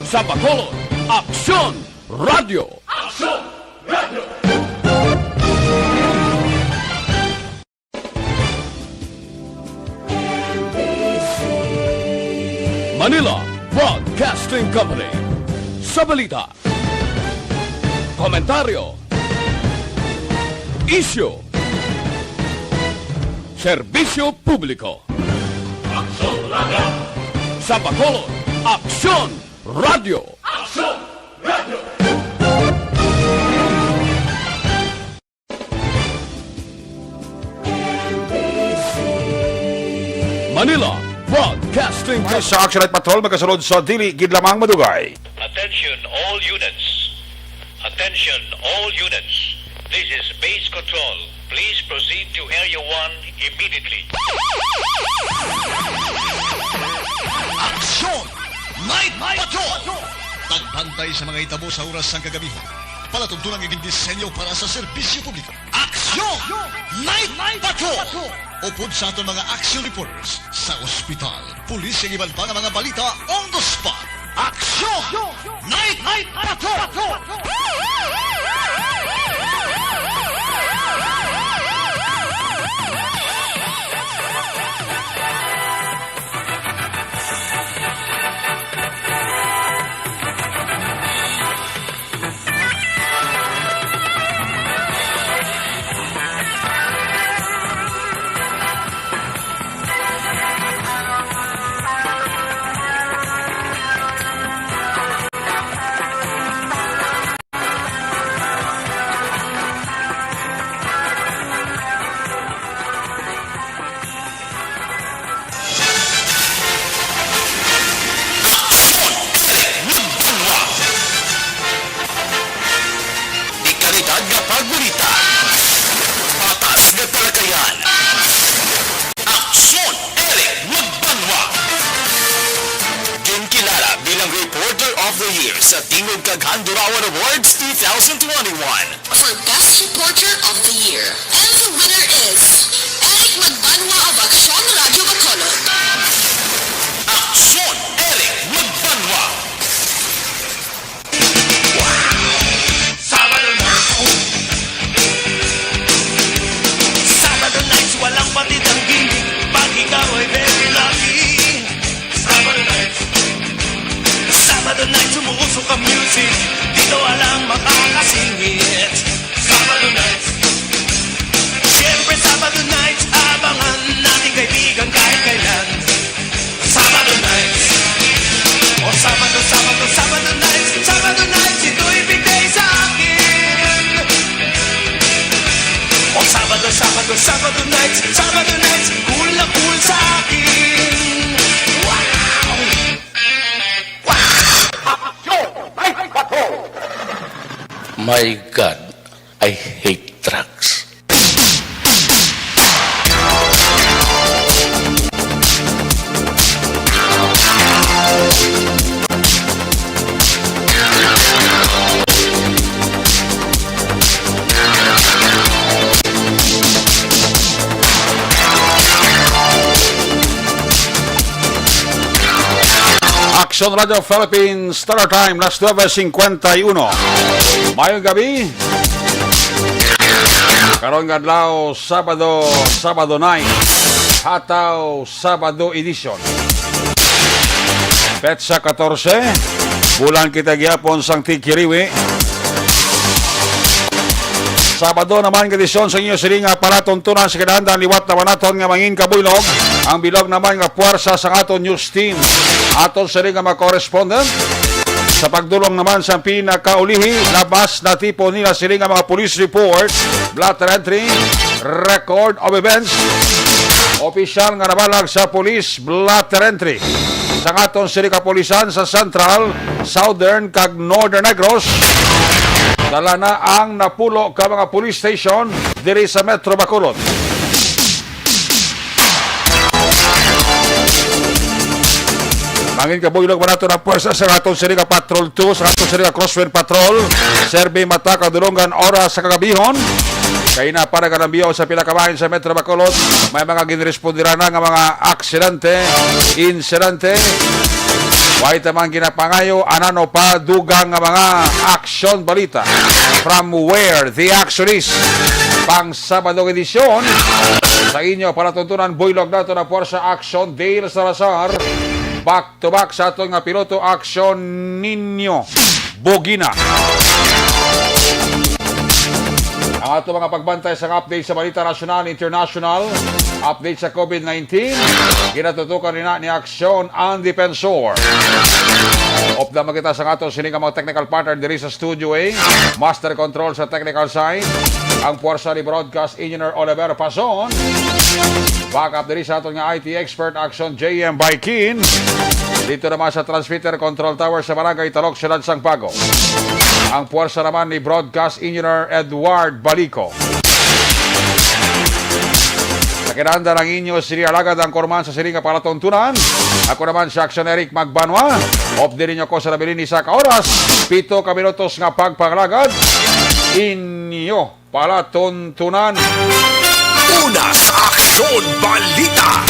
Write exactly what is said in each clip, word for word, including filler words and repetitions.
Sa Bacolod, Aksyon Radio. Aksyon Radio. Manila Broadcasting Company. Sa balita, komentaryo, isyu, serbisyo publiko. Aksyon Radio. Sa Bacolod, Aksyon Radio. Aksyon Radio. Manila Broadcasting Company. Sa Action Night Patrol, magasulod sa dili gid lamang madugay. Attention all units. Attention all units. This is Base Control. Please proceed to Area one immediately. Action Night Patrol! Pagbantay sa mga hitabo sa oras sang kagabihan. Palatuntunan nga gindisenyo para sa serbisyo publiko. Action Night Patrol! Upod sa aton mga action reporters sa ospital, pulis, kag iban pa nga mga balita on the spot. Action Night Patrol! Aksyon Eric Magbanwa. Dekalidad nga pagbalita. Patas nga talakayan. Aksyon Eric Magbanwa. Ginkilala bilang Reporter of the Year sa Tingog kag Handurawan Awards two thousand twenty-one. For Best Reporter of the Year. And the winner is Eric Magbanwa of Aksyon Radio Bacolod. Aksyon Eric Magbanwa. Sabado nights, walang patid ang gimmick. Pag ikaw ay very lucky. Sabado nights. Sabado nights, umuusok ang music. Dito walang makakasingit. Sabado nights. Siyempre, Sabado nights, abangan natin kaibigan kahit kailan. Sabado nights. O Sabado, Sabado, Sabado nights. Sabado nights, ito'y big day sa akin. O Sabado, Sabado, Sabado nights. Sabado nights, cool na cool sa akin. Wow! My God, I hate drugs. Aksyon Radio Philippines, Star Time, las nueve cincuenta y uno. Mayong gabi. Karon nga adlaw, Sabado, Sabado night. Hataw, Sabado edition. Petsa katorse, bulan kita gihapon sang tigkiriwi. Sabado naman nga edisyon sa inyo sini nga palatuntunan sa kinahanglan liwat naman naton nga mangin kabuylog ang bilog naman nga puwersa sa aton news team. Aton sini nga mga correspondent sa pagdulong naman sa pinakaulihi, labas na tipo nila sini nga mga police report, blotter entry, record of events, opisyal nga nabalag sa police, blotter entry sang aton sini kapulisan sa Central, Southern, kag Northern Negros. Dala na ang napulo ka mga police station diri sa Metro Bacolod. Mangin kabuylog man nato ang pwersa sa aton sini nga Patrol two, sa aton sini nga Crosswind Patrol. Survey mata kadulungan oras sa kagabihon. Kay na para kanambiyo sa pila ka bahin sa Metro Bacolod, may mga ginrespondiran na nga mga aksidente, insidente. Way ta man ginapangayo, anano pa dugang nga mga aksyon balita. From where the action is. Pang Sabado edisyon sa inyo palatuntunan, buylog nato na Puwersa Aksyon Dale Salazar. Back to back sa aton nga piloto, Aksyon Ninyo Bugina. Ang ato mga pagbantay sa update sa balita nasyonal, international, update sa COVID nineteen, ginatutukan nina ni Aksyon ang Defensor. Upda man kita sa ato sini nga mga technical partner diri sa Studio A, Master Control sa technical side, ang puwersa ni Broadcast Engineer Oliver Pason. Backup diri sa aton nga I T expert, Aksyon J M Baikin. Dito naman sa transmitter control tower sa Barangay Talok, Siyudad sang Bago, ang puwersa naman ni Broadcast Engineer Edward Balico. Sa kinahanglan ang inyo sini alagad ang korman sa sini nga palatuntunan. Ako naman si Aksyon Eric Magbanwa. Updi ninyo ko sa nabilin ni sa ka oras. Pito ka minutos nga pagpangalagad. Inyo palatuntunan. Una sa aksyon, balita.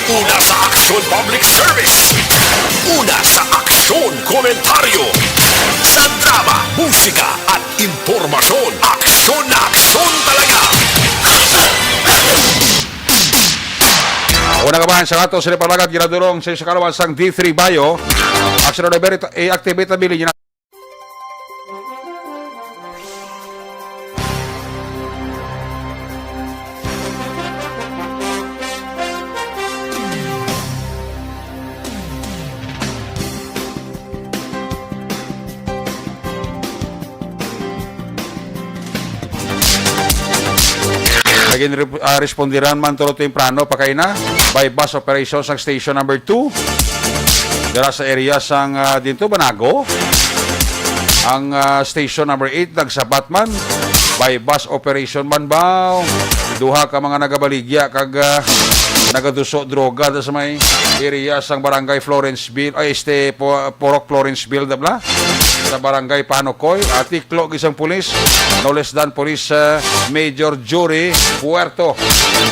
Una sa aksyon, public service. Una sa aksyon, komentaryo. Sa drama, musika, at impormasyon, aksyon na aksyon talaga. Una ka ba sa ato sa pangalagad, ginadulong sa isa ka lawas sang D three Bio. Aksyon na liberty, i-activate ang bilin niya. Naging rep-, ah, respondiran man tulo temprano pa kay na by bus operation sa station number two. Dira sa area sang, ah, dinto Banago. Ang, ah, station number eight nagsabat man by bus operation man ba. Duha ka mga nagabaligya kag, ah, nagaduso droga da sa may area sang barangay Florenceville, ay, este, Po-, Purok Florenceville, da bla? Sa barangay Panukoy, ah, tiklo gid sang pulis, no less than Police, ah, Major Jury Puerto,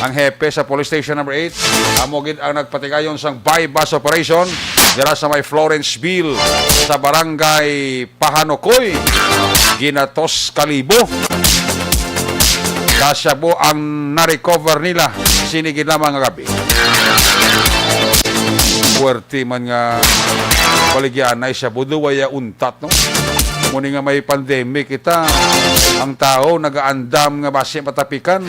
ang hepe sa Police Station number eight. Amo gid ang nagpatigayon sang buy-bust operation dira sa may Florenceville, sa barangay Pahanukoy. Ginatos ka libo ka shabu ang na-recover nila sini gid lamang nga gabi. Puwerte man nga baligyaanay shabu, daw waya untat, no? Mao ni nga may pandemic kita, ang tawo nagaandam nga basi matapikan.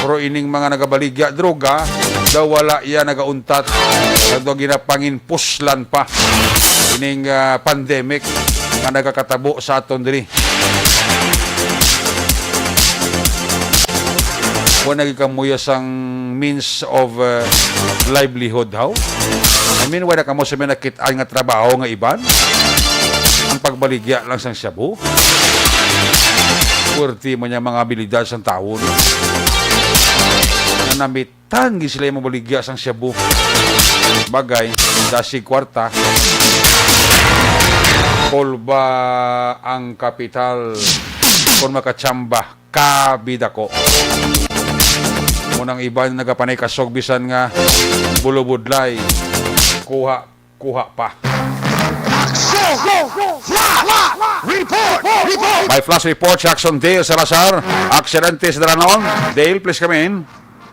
Pero ining mga nagabaligya droga, daw wala iya nagauntat. Daw ginapanginpuslan pa ining, ah, pandemic nga nagakatabo sa aton diri. Wala naging kamuya sang means of, uh, livelihood, how? I mean, wala kamo sa may nakit-an nga trabaho nga iban? Ang pagbaligya lang sang shabu? Puwerte man niya mga abilidad sang tawo, no? Nanamitan gid sila yung mabaligya sang shabu. Bagay, dasig kwarta. Polba ang kapital kung makachamba kabida ko. Munang iban nagapanay kasog bisan nga bulubudlay. Kuha, kuha pa. Action! Flash! Report! Report! May flash report sa Action Dale Salazar. Aksidente sa Dalanon. Dale, please come in.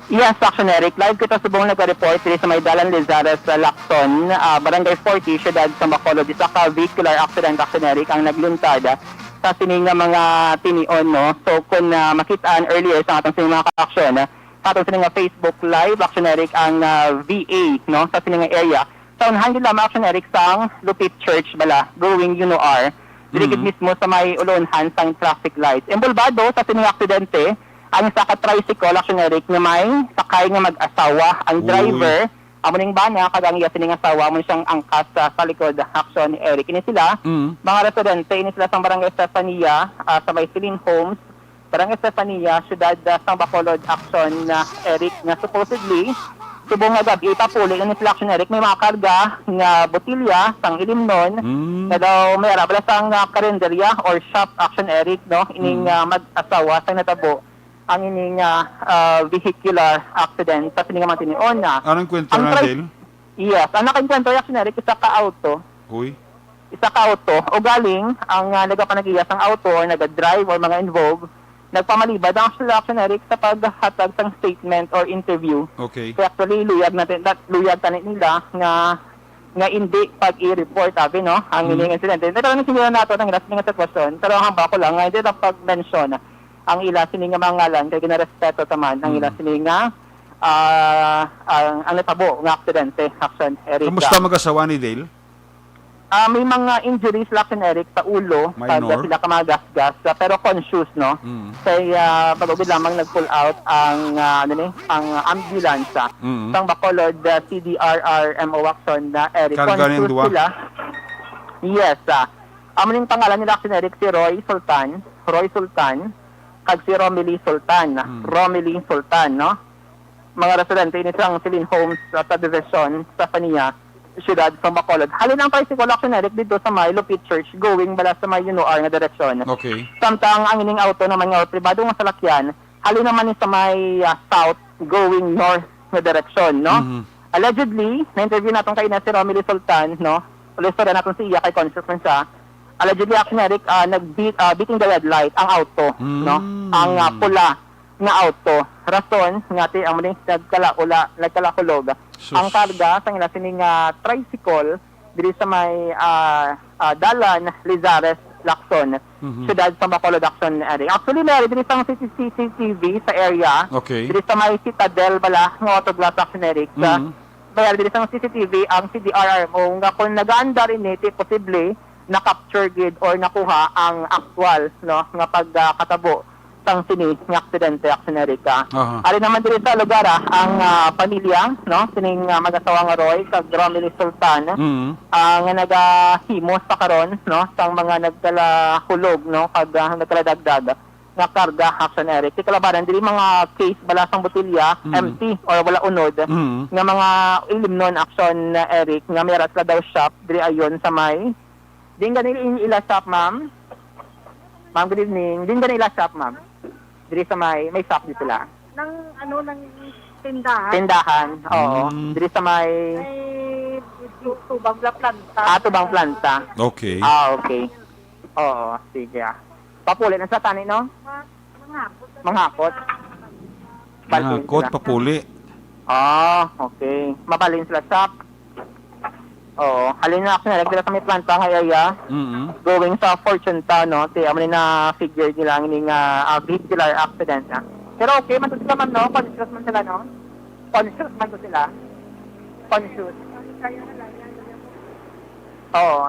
Yes, Action Eric. Live kita subong nag-report diri sa may Dalan Lizares sa Lacson, ah, Barangay forty, siyudad sa Bacolod. Isa ka vehicular accident, Action Eric, ang nagluntad sa sini nga mga tinion, no? So, kung, ah, makit-an earlier sa atong sini mga ka-action, ah, sa atong sini nga Facebook Live, Action Eric, ang, ah, V A, no, sa sini nga area. Sa unahan gid lamang, Action Eric, sang Lupit Church bala, going Uno R. Diri gid Mm. mismo sa may ulonhan sang traffic light. Imbulbado sa sini nga aksidente ang isa ka tricycle, Action Eric, nga may sakay nga mag-asawa. Ang Uy. driver, amo ning bana, kag ang iya sining asawa, amo siyang angkas sa, sa likod, Action Eric. Ini sila, Mm. mga residente, ini sila sa Barangay Estefania, ah, sa may Celine Homes, Barangay Estefania, siyudad, ah, sang Bacolod, Action, ah, Eric, nga supposedly, subong nga gab-i, papuli na ni sila, Action Eric, may mga karga nga botilya sang ilimnon, Mm. nga daw may ara bala sang, ah, karinderya or shop, Action Eric, no? Ining, Mm. ah, mag-asawa sa natabo ang ining, ah, ah, vehicular accident sa sini nga mga tinion na. Anong kwento Ang na, tri-, Dale? Yes, ang nakaengkwentro, Action Eric, isa ka auto. Uy. Isa ka auto, ugaling ang, ah, nagapanagiya sang auto or nagadrive or mga involved, nagpamalibad ang Action Eric sa paghatag sang statement or interview. Okay. Kaya actually, luyag natin, dat-, luyag tani nila nga, nga hindi pag-i-report, abi, no? Ang Mm. ining insidente. Pero ang sinira nato ang ilas nga sitwasyon. Pero ang hamba ko lang, nga hindi lang pag-mention ang ila sini nga mga ngalan, kay ginarespeto ta man ang ila Mm. sini nga, ah, ang, ang natabo nga aksidente, Action Eric. Kamusta mag-asawa ni Dale? Ah, may mga injuries la, Action Eric, sa ulo, Minor? Pag sila ka mga gasgas, ah, pero conscious, no? Mm. Kay, ah, pag-ubid lamang nag-pull out ang, ah, ano ni, ang ambulance, ah, Mm. sang Bacolod, ah, C D R R M O, Action Eric. Karga ning Conscious duwa? Sila. Yes, ah. Amo ning pangalan nila, Action Eric, si Roy Sultan. Roy Sultan, kag si Romilly Sultan. Mm. Romilly Sultan, no? Mga residente ini sang Celine Homes, ah, sa Division, sa Fania, siyudad sa Bacolod. Halin ang tricycle, Action Eric, dito sa may Lupit Church, going bala sa may Yunuar nga direksyon. Okay. Samtang ang ining auto naman nga pribado nga salakyan, halin naman ni sa may, ah, south, going north nga direksyon, no? Mhm. Allegedly, na-interview naton kaina si Romilly Sultan, no? Ulo istorya naton si iya kay conscious man siya. Allegedly, Action Eric, ah, nag-beat, ah, beating the red light ang auto, Mm. no? Ang, ah, pula nga auto. Rason nga ti ang mali nagkalaula, nagkalakulog Sus. ang karga sa ila sini nga tricycle diri sa may, ah, ah, dalan Lizares, Lacson, Mhm. siyudad sa Bacolod, Action Eric. Actually, may diri sang C C T V sa area. Okay. Diri sa may Citadel bala nga auto glass, Action Eric. Mhm. May diri sang C C T V ang C D R R M O nga kung nagaandar ini, ti posible na-capture gid or nakuha ang actual, no, nga pagkatabo sang sini nga aksidente, Action Eric. Aha. Ari naman diri sa lugar, ah, ang, ah, pamilya, no, sining, ah, mag-asawa nga Roy kag Romilly Sultan, Mm. ah, nga nagahimo sa karon, no, sang mga nagkalakulog, no, kag, ah, nagkaladagdag nga karga, Action Eric. Ti kalabaran diri mga case bala sang botelya, Mm. empty or wala unod, Mm. nga mga ilimnon, Action Eric, nga may ara sila daw shop diri ayon sa may Din gani ila shop, ma'am? Ma'am, good evening. Din gani ila shop, ma'am? Diri sa may, may shop di sila. Ng, ano, ng tindahan? Tindahan, oo. Mm. Diri sa may May tu-, tubang la planta. Ah, tubang planta. Okay. Ah, okay. Oo, sige, ah. Papuli na sa tani, no? Ma-, manghakot. Manghakot. Balhin Manghakot, sila. Papuli. Ah, okay. Mabalhin sila sa Oo. Halin na, actually, nagdala sa may planta nga area. Mm-hmm. Going sa Fortune Town, no? Ti, amo ni na figure nila ang ini nga, ah, vehicular accident, ah. Pero okay man to sila, ma'am, no? Conscious man sila, no? Conscious man to sila. Conscious. Oo.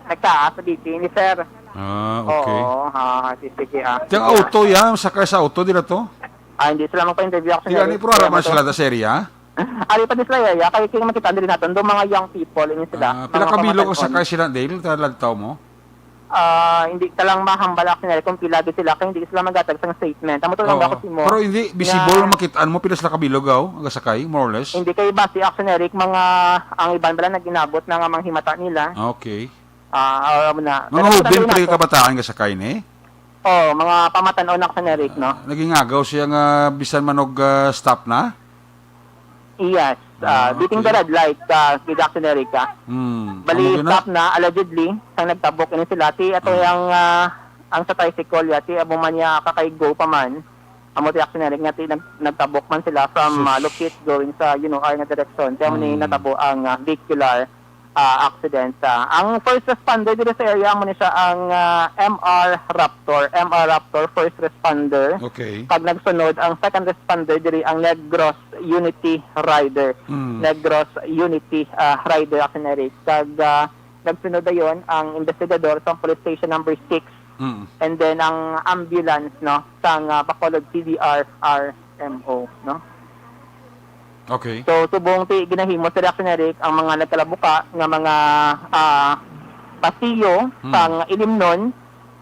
Nagtaas sa B P ni sir. Ah, okay. Oo, ha, ha, si, sige, ah. Ti ang auto, ya, sakay sa auto, dira to? Ah, hindi sila magpa-interview, actually. Ti gani, pero ara man sila sa area? Ari pa di sila, ya, kay, kay makita diri naton, do mga young people, ini sila. Ah, pila ka bilog ang sakay sila, Dale, ta lagtaw mo? Ah, hindi ka lang mahambal, actually, kung pila di sila, kay hindi sila maghatag sang statement. Amo to lang Oo. Ako si mo. Pero hindi, visible nga makit-an mo, pila sila ka bilog, aw, ang sakay, more or less? Hindi kay basi, actually, Eric, mga, ang iban bala nag-inabot na nga mga himata nila. Okay. Ah, ah, amo na. Mga Pero hubin, sa pre, nato, kabataan nga sakay ni? Oh, mga pamatan-on, actually, Eric, no? Ah, naging agaw siya nga bisan man og, ah, stop na? Yes, ah, Ah, beating the okay. red light, ah, si Jackson Erica. Hmm. Bali, amo gina- stop na, allegedly, sang nagtabok ini sila. Ti, ato Ah. yang, ah, ang sa tricycle, ya, ti, amo man niya, kakay go pa man. Amo ti Jackson Eric nga, ti, nag-, nagtabok man sila from, Sus. ah, Lupit going sa Yunuar nga direksyon. Ti, amo ni Hmm. natabo ang, ah, vehicular ah, accident. Ah, ang first responder diri sa area, amo ni siya ang, ah, M R Raptor. M R Raptor, first responder. Okay. Kag nagsunod ang second responder diri, ang Negros Unity Rider. Mm. Negros Unity, ah, Rider, Action Eric. Kag, ah, nagsunod dayon ang investigador sa police station number six. Mm. And then ang ambulance, no, sang, ah, Bacolod C D R R M O, no? Okay. So, subong ti ginahimo sa Reactionary ang mga nagkalabuka nga mga, ah, pasiyo Hmm. sang ilimnon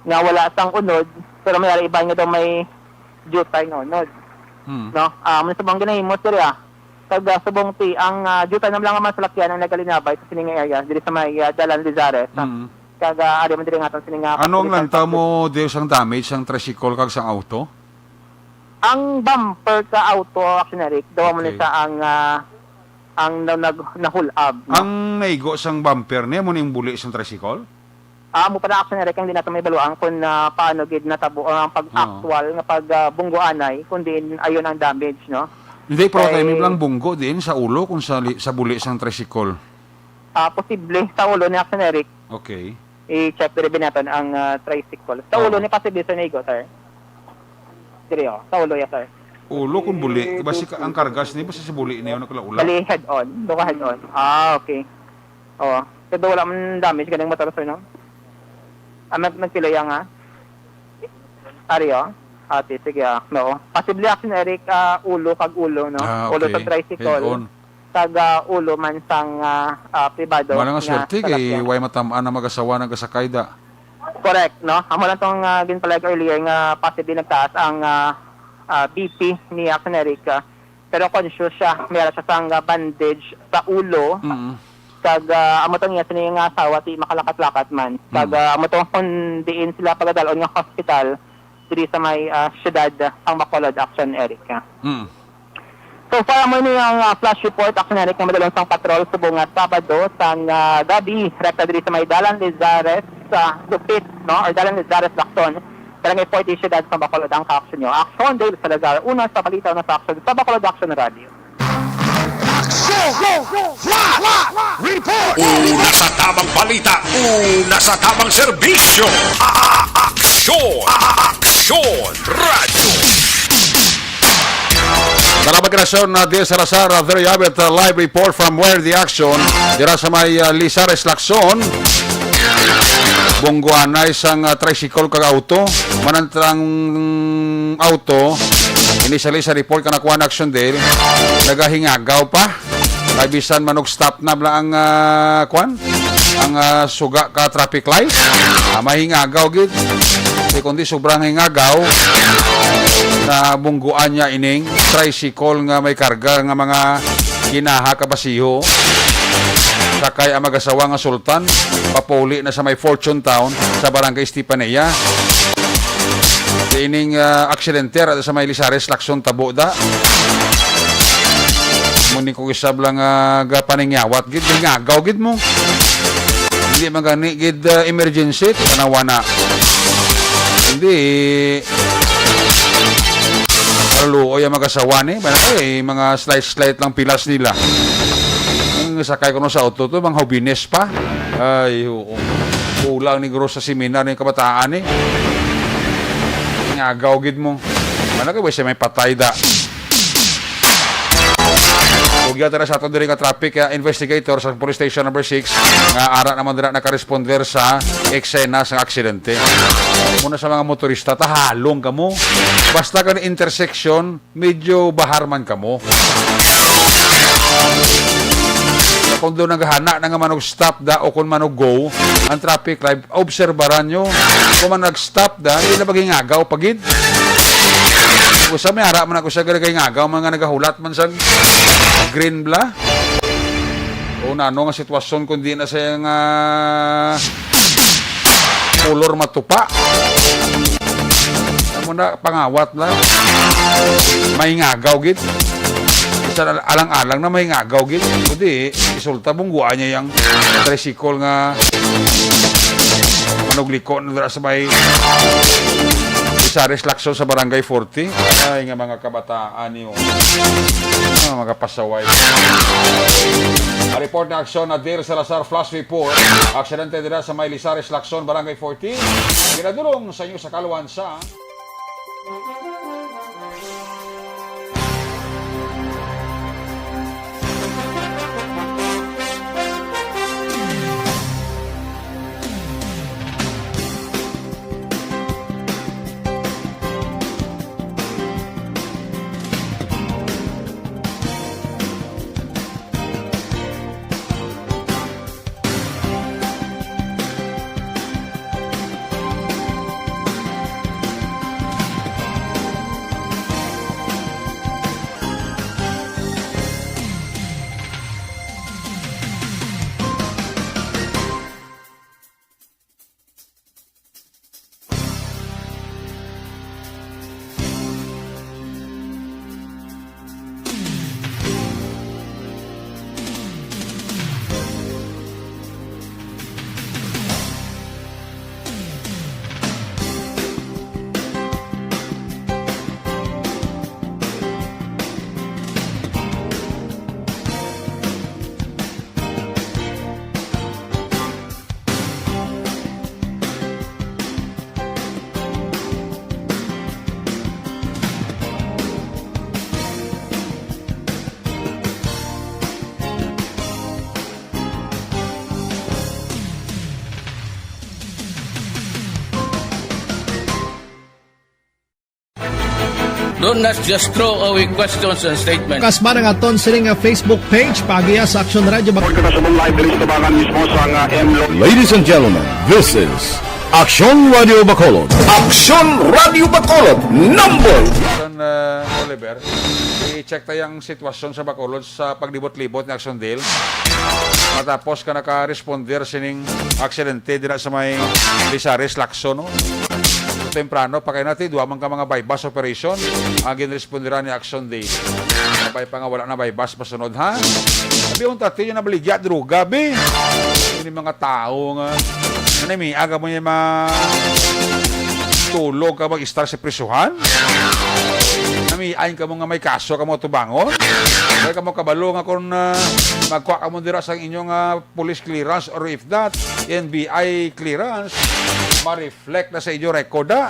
nga wala sang unod, pero may ara iban nga daw may jutay nga unod. Hmm. No? Ah, amo subong ginahimo sila. Kag, ah, subong ti ang, ah, jutay na lang nga mga salakyan ang nagalinabay sa sini nga area diri sa may, ah, Dalan Lizares. Hmm. Kag, ah, ari man diri nga aton sini nga Ano ang kapulisan lantaw sa mo, Dale, sang damage sang tricycle kag sang auto? Ang bumper ka auto, Action Eric, daw mo ni Okay. sa ang, ah, ang na-, nag-, nahulab, no? Ang naigo sang bumper niya, mo ning buli sang tricycle? Ah, amo pa na, Action Eric, ang di nato may baluan kung, ah, paano gid natabo ang pag-, Oo. Actual nga pag, ah, bunggoanay, kung diin ayon ang damage, no? Hindi, pero Kay tayo lang bunggo din sa ulo kung sa li-, sa buli sang tricycle. Ah, posible sa ulo ni Action Eric. Okay. I-check diri binaton ang, ah, tricycle. Sa Oo. Ulo ni, posible sa naigo, sir. Diri, oh, sa ulo ya, sir. Ulo kung buli, basi ka, ang kargas ni, basi sa buli niyo, nagkalaula. Bali, head on. Duka head on. Ah, okay. Oh, pero wala man damage ganing motor, sir, no? Ah, mag-, magpila ya nga? Ari, oh. Ate, sige, ah. No. Posible, Action Eric, ah, ulo kag ulo, no? Ah, Ulo sa okay. Tricycle. Head on. Kag, ah, ulo man sang, ah, ah, pribado Wala nga nga swerte kay salakyan. Way matamaan ang mag-asawa nagasakay da. Correct, no? Amo lang tong, ah, ginpalag earlier nga possibly nagtaas ang, ah, ah, B P ni Action Eric, ah, pero conscious siya, may ara siya sang, ah, bandage sa ulo. Mm. Kag, ah, amo tong iya sini nga asawa, di makalakat-lakat man. Kag, Mm. ah, amo tong kung diin sila pagadalon nga hospital diri sa may, ah, siyudad, ah, sang Bacolod, Action Eric, ah. Mm. So far, amo ini ang, ah, flash report, Action Eric, nga madalom sang patrol subong nga Sabado sang, ah, gabi, rekta diri sa may Dalan Lizares, sa Lupit, no? Or Dalan Lizares, Lacson, Barangay forty, Siyudad sa Bacolod, ang kaaksyon nyo. Action, Dale Salazar, una sa balita, una sa aksyon sa Bacolod Action Radio. Aksyon! Flash! Report! Una sa tamang balita, una sa tamang serbisyo. A-, a-, aksyon! A-, a-, aksyon! Radyo! Salamat, Grasyon, na Dil Salazar, uh, there you have it, uh, live report from where the action. Dira sa may, uh, Lizares, Lacson. Bungguanay sang, uh, tricycle kag auto. Manantang auto, initially sa report ka nakuha na, Action Dale, nagahingagaw pa. Kay bisan manug-stop na bala ang, ah, kwan? Ang, ah, suga ka traffic light. Ah, mahingagaw gid. Di kundi sobrang hingagaw na bungguan niya ining tricycle nga may karga nga mga ginaha ka basiho. Sakay ang mag-asawa nga sultan, papauli na sa may Fortune Town sa Barangay Estefanía. Sa ining, ah, aksidente, ara sa may Lizares, Lacson, tabo da. Muni ko isab lang, ah, gapaningyawat gid, ngagaw gid mo. Hindi man gani gid, ah, emergency, tanawa na. Hindi, kaluoy ang mag-asawa ni, mga, eh, mga slight-slight lang pilas nila. Ang sakay ko no sa auto to, mga hobines pa. Ay, oo. Kulang ni guro sa seminar ni kabataan, eh. Ngagaw gid mo. Mana ka ba siya may patay da? Ug yata na sa ato diri nga traffic, ah, investigator sa Police Station Number Six nga ara naman dira nakaresponder sa eksena sa aksidente. Muna sa mga motorista, tahalong kamo. Basta ka intersection, medyo bahar man kamo. Kung doon naghana na nga manog stop da o kung manog go, ang traffic light, obserbaran nyo. Kung man nag-stop da, hindi na maghingagaw pa gid. Usa may ara man ako sa gagay ngagaw, mga nagahulat man sa green bla. O na, ano nga sitwasyon kung di na siya nga kulor matupa. Amo na, pangawat na. May ngagaw gid. Sa alang-alang na may ngagaw gid. Kundi, isulta mong guwa niya yung tricycle nga manugliko na dira sa may Lizares Lacson sa Barangay forty. Ay, nga mga kabataan niyo. Ah, mga pasaway. Ang report na aksyon na Dear Salazar Flash Report. Aksidente dira sa may Lizares Lacson, Barangay fourteen. Ginadulong sa inyo sa kaluan sa Don't not just throw away questions and statements. Kasma nga aton sini nga Facebook page, paagiha sa Aksyon Radio Bak- Report ka na sa mong live diri sa tabangan mismo sa nga M Lo- Ladies and gentlemen, this is Aksyon Radio Bacolod. Aksyon Radio Bacolod, number. San, uh, Oliver, i-check tayo ang sitwasyon sa Bacolod sa paglibot-libot ni Aksyon Dale. Matapos ka nakaresponder sining aksidente dira sa may Lizares, Lacson, no? Temprano pa kay nati, duha man ka mga buy-bust operation ang ginresponderan ni Aksyon Dale. Sabay pa nga wala na buy-bust masunod, ha? Sabi, unta, ti, yung nabaligya, droga, be. Ini mga tao nga, nga namiag ka mo yung mga tulog ka mag-istar sa prisuhan? Namiain ka mo nga may kaso ka mo tubangon? Kaya ka mo kabalo nga kung, ah, magkuha ka mo dira sa inyong, ah, police clearance or if not, N B I clearance, ma-reflect na sa inyo record, ah.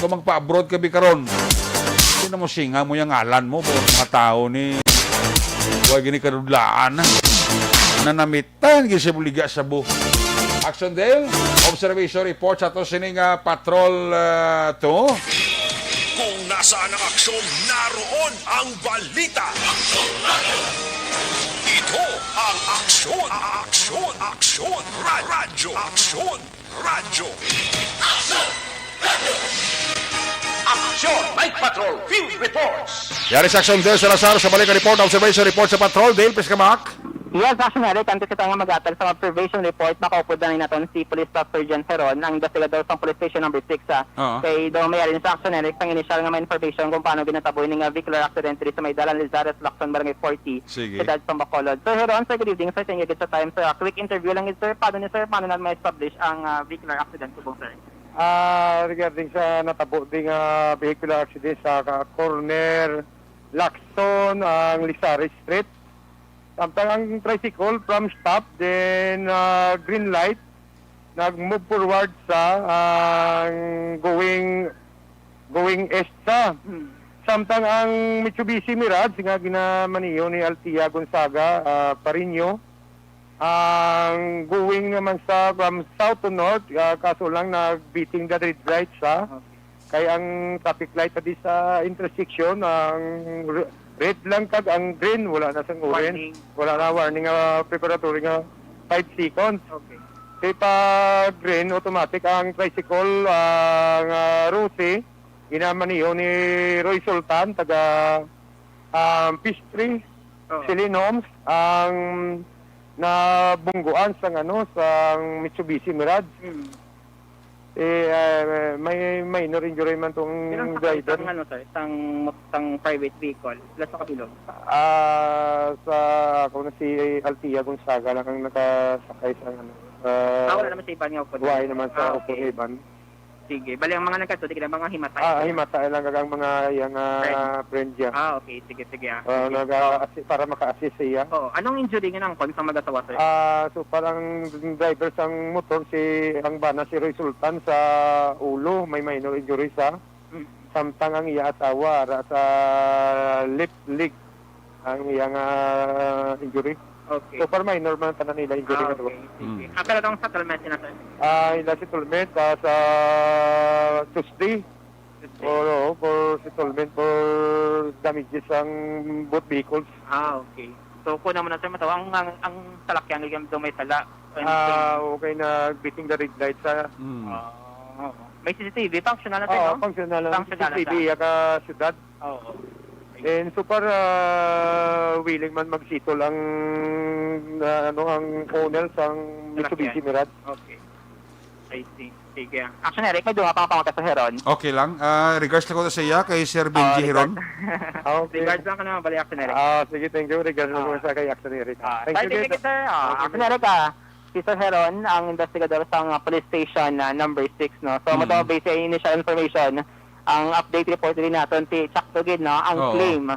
Kung magpa-abroad ka, bi, karon, sino mo singa mo yung ngalan mo, mga tao ni, huwag gini kadudlaan, ah. Nanamit Tan gid siya buliga sa bu-, Aksyon Dale, observation report sa to sini nga Patrol, ah, two. Kung nasaan ang aksyon, naroon ang balita. Ito ang Aksyon, Aksyon, Aksyon, Ra-, Radyo, Aksyon, Radyo. Aksyon Night Patrol Field Reports. Yari sa Aksyon Dale Salazar sa balik nga report, observation report sa Patrol. Dale, please come back. Yes, Aksyon Eric, antes kita nga mag-atag sa observation report, makaupod na ni naton si Police Staff Sergeant Heron, ang investigador sa Police Station Number Six, ah. Oo. Kay daw may alin sa Aksyon Eric, ang initial nga may information kung paano ginatabo ini nga vehicular accident diri sa may Dalan Lizares, Lacson, Barangay forty, Sige. Siyudad sa Bacolod. Sir Heron, sir, good evening, sir. Thank you gid sa time, sir. Ah, quick interview lang gid, sir. Paano ni, sir? Paano na ma-establish ang, ah, vehicular accident subong, sir? Ah, regarding sa natabo di nga vehicular accident sa ka-, corner Lacson ang Lizares Street, samtang ang tricycle from stop, then, ah, green light, nag-move forward sa, ang going, going east sa. Hmm. Samtang ang Mitsubishi Mirage nga ginamaniho ni Althea Gonzaga, ah, Pareño, ang going naman sa from south to north, ah, kaso lang nag-beating the red light sa. Okay. Kay ang traffic light na di sa intersection, ang re-, red lang kag ang green, wala na sang orange. Warning. Wala na warning, ah, preparatory nga five seconds. Okay. Kay pag green, automatic ang tricycle, ah, nga Rusi, ginamaniho ni Roy Sultan, taga, ah, Peachtree, Oo. Silinons, ang nabungguan sang, ano, sang Mitsubishi Mirage. Mm. Eh, ah, may minor injury man tong Pero ang sakay driver. Sang, ano, sir, sang, sang private vehicle, sila sa kabilog? Ah, sa, ako na si Althea Gonzaga lang ang nakasakay sa, ano, sa Ah, wala naman sa iban nga upod. Wala naman sa Ah, upod okay. Iban. Sige. Bali, ang mga nagkadto, di ka na mga himatay, Ah, sir? Himatay lang ang mga yang, ah, Friend. Friend, yeah. Ah, okay. Sige, sige, ah. Ah, Sige. Naga-, Oh. assi-, para maka-assist siya. Oh, anong injury nga nangkon sa mag-asawa, sir? Ah, so parang driver sang motor si, ang bana si Roy Sultan sa ulo, may minor injury sa. Mm. Samtang ang iya asawa, ra sa left leg ang iyang, ah, injury. Okay. So far, minor man tanan nila injury Ah, nga duha. Okay. Sige. Mm. Ah, pero anong settlement sila, sir? Ah, ila settlement, ah, sa Tuesday. Tuesday. For, oo, for settlement for damages ang both vehicles. Ah, okay. So, kuna mo na, sir, matawa ang, ang, ang salakyan, yung daw may sala. Ah, okay na, beating the red light sa Mm. Ah, oo. May C C T V, functional na, sir, Oo, no? Functional na. Functional na C C T V, siya. Iya ka syudad. Oo. And so far, ah, willing man mag-settle ang, ah, ano, ang owner sang Mitsubishi Mirage. Okay. I see. Sige. Action Eric, may duha pa nga panguta sa Heron. Okay lang. Ah, regards lang ko sa iya kay Sir Benji Ah, Heron. Regards. Ah, okay. Regards lang ka naman, bali, Action Eric. Ah, sige, thank you. Regards lang Ah. ko sa kay Action Eric. Ah, Thank you, thank you, sir. Sir. Ah, Okay, Action Eric, ah. Si Sir Heron, ang investigador sa, ah, police station, ah, number six, no? So, Mm. mo to, based sa initial information, ang update report din naton, ti-, sakto gid, no? Ang Oo. claim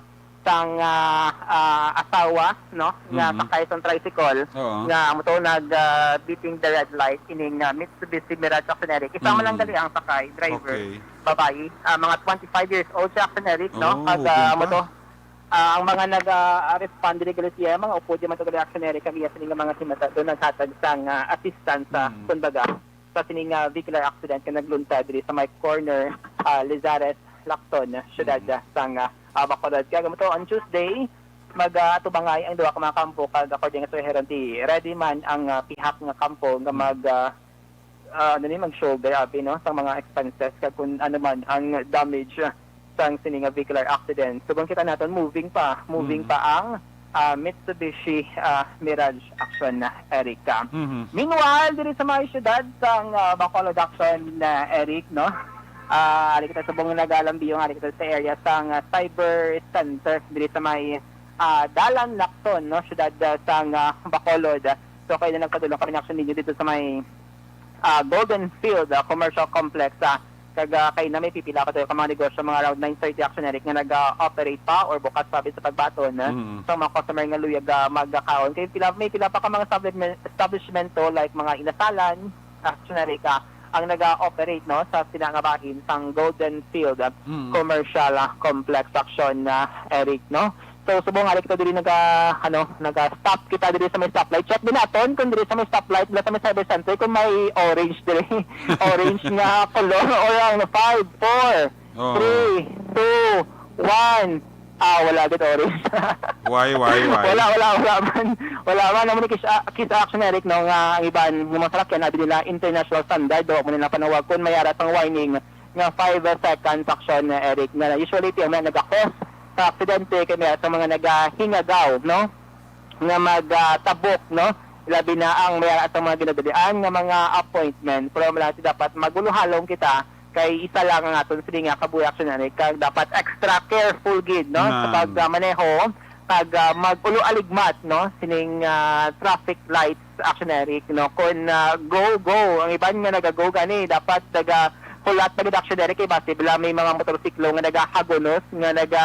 sang, ah, ah, asawa, no? Nga Mm. sakay sang tricycle, Oo. nga mo to nag, ah, beating the red light, ining, ah, Mitsubishi Mirage Action Eric. Isa man lang Mm. gali ang sakay, driver, Okay. babayi, ah, mga twenty-five years old siya, Action Eric, no? Oh, Pag, ah, okay mo pa. to, Ah, ang mga nag, ah, respond diri gali siya, mga upod man to gali Action Eric, kag iya sini nga mga himata doon naghatag sang, ah, assistance sa, Mm. kumbaga, sa sini nga vehicular accident nga nagluntad diri sa may corner, ah, Lizares, Lacson, siyudad, mm, sang, ah, Bacolod. Kaya gamito, on Tuesday, mag, ah, atubangay ang duha ka mga kampo, kag according sa heron, di ready man ang, ah, pihak nga kampo nga, mm, mag, ah, ah, ano ni, mag-shoulder, abi, no, sa mga expenses, kag kung ano man ang damage, ah, sang sini nga vehicular accident. Subong kita naton, moving pa, moving, mm, pa ang, ah, Mitsubishi, ah, Mirage Action, ah, Eric. Mhm. Meanwhile, diri sa mga syudad sang, ah, Bacolod Action, ah, Eric, no? Ah, ari kita subong nga nagalambiyo nga ari kita sa area sang, ah, Cyber Center diri sa may, ah, Dalan Lacson, no? Syudad, ah, sang, ah, Bacolod. So, kayo na nagpadulong kami ng action ninyo dito sa may, ah, Golden Field, ah, Commercial Complex, ah, kag, ah, kay na may pipila pa tayo ka mga negosyo, mga around nine thirty, action, Eric, nga nag-operate pa or bukas pa sa pagbaton, ah, mm, sa mga customer nga luyag, ah, magkaon. Kay pila, may pila pa ka mga establishment, establishmento like mga inasalan, action, Eric, ah, ang nag-operate, no, sa sila nga bahin sang Golden Field, ah, mm, Commercial, ah, Complex, action, ah, Eric, no? So, subong nga kita diri naga, ano, naga-stop kita diri sa may stoplight. Check din naton kung diri sa may stoplight, wala sa may Cyber Center, kung may orange diri. Orange nga color or ang five, four, Oo. three, two, one. Ah, wala gid orange. Why, why, why? Wala, wala, wala man. Wala man. Amo ni kiss, ah, kiss action, Eric, no, nga ang iban nga mga salakyan, abi nila international standard, daw mo nila panawag kung may ara sang warning nga five seconds action, Eric, nga usually ti ang mga nagakos sa aksidente kay may sa mga nagahingagaw, no? Nga magtabok, no? Labi na ang may sa mga ginadalian nga mga appointment. Pero wala si dapat maguluhalong kita kay isa lang ang aton sini nga kabuhi action, Eric, kag dapat extra careful gid, no? Sa, ma'am, pag, ah, maneho, kag, ah, mag-ulo aligmat, no? Sining, ah, traffic lights action, Eric, no? Kung, ah, go, go. Ang iban nga naga-go gani, dapat naga-hulat na gid action, Eric, kay basi bila may mga motorsiklo nga nagahagunos, nga naga,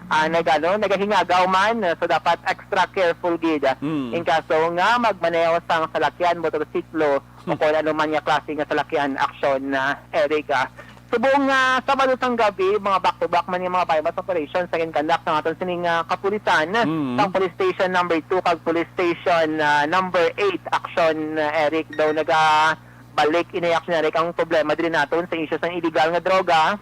ah, nagano, nagahingagaw man. So, dapat extra careful gid, ah, mm, in kaso nga magmaneho sang salakyan, motorsiklo, o kung ano man nga klase nga salakyan, action, ah, Eric, ah. Subong nga Sabado sang gabi, mga back-to-back man nga mga buy-bust operations sa ginkandak sang aton sining, ah, kapulisan, mm, sa Police Station Number Two kag Police Station, ah, Number Eight, action, ah, Eric, daw nagabalik ini, action, Eric, ang problema diri naton sa isyu sang illegal nga droga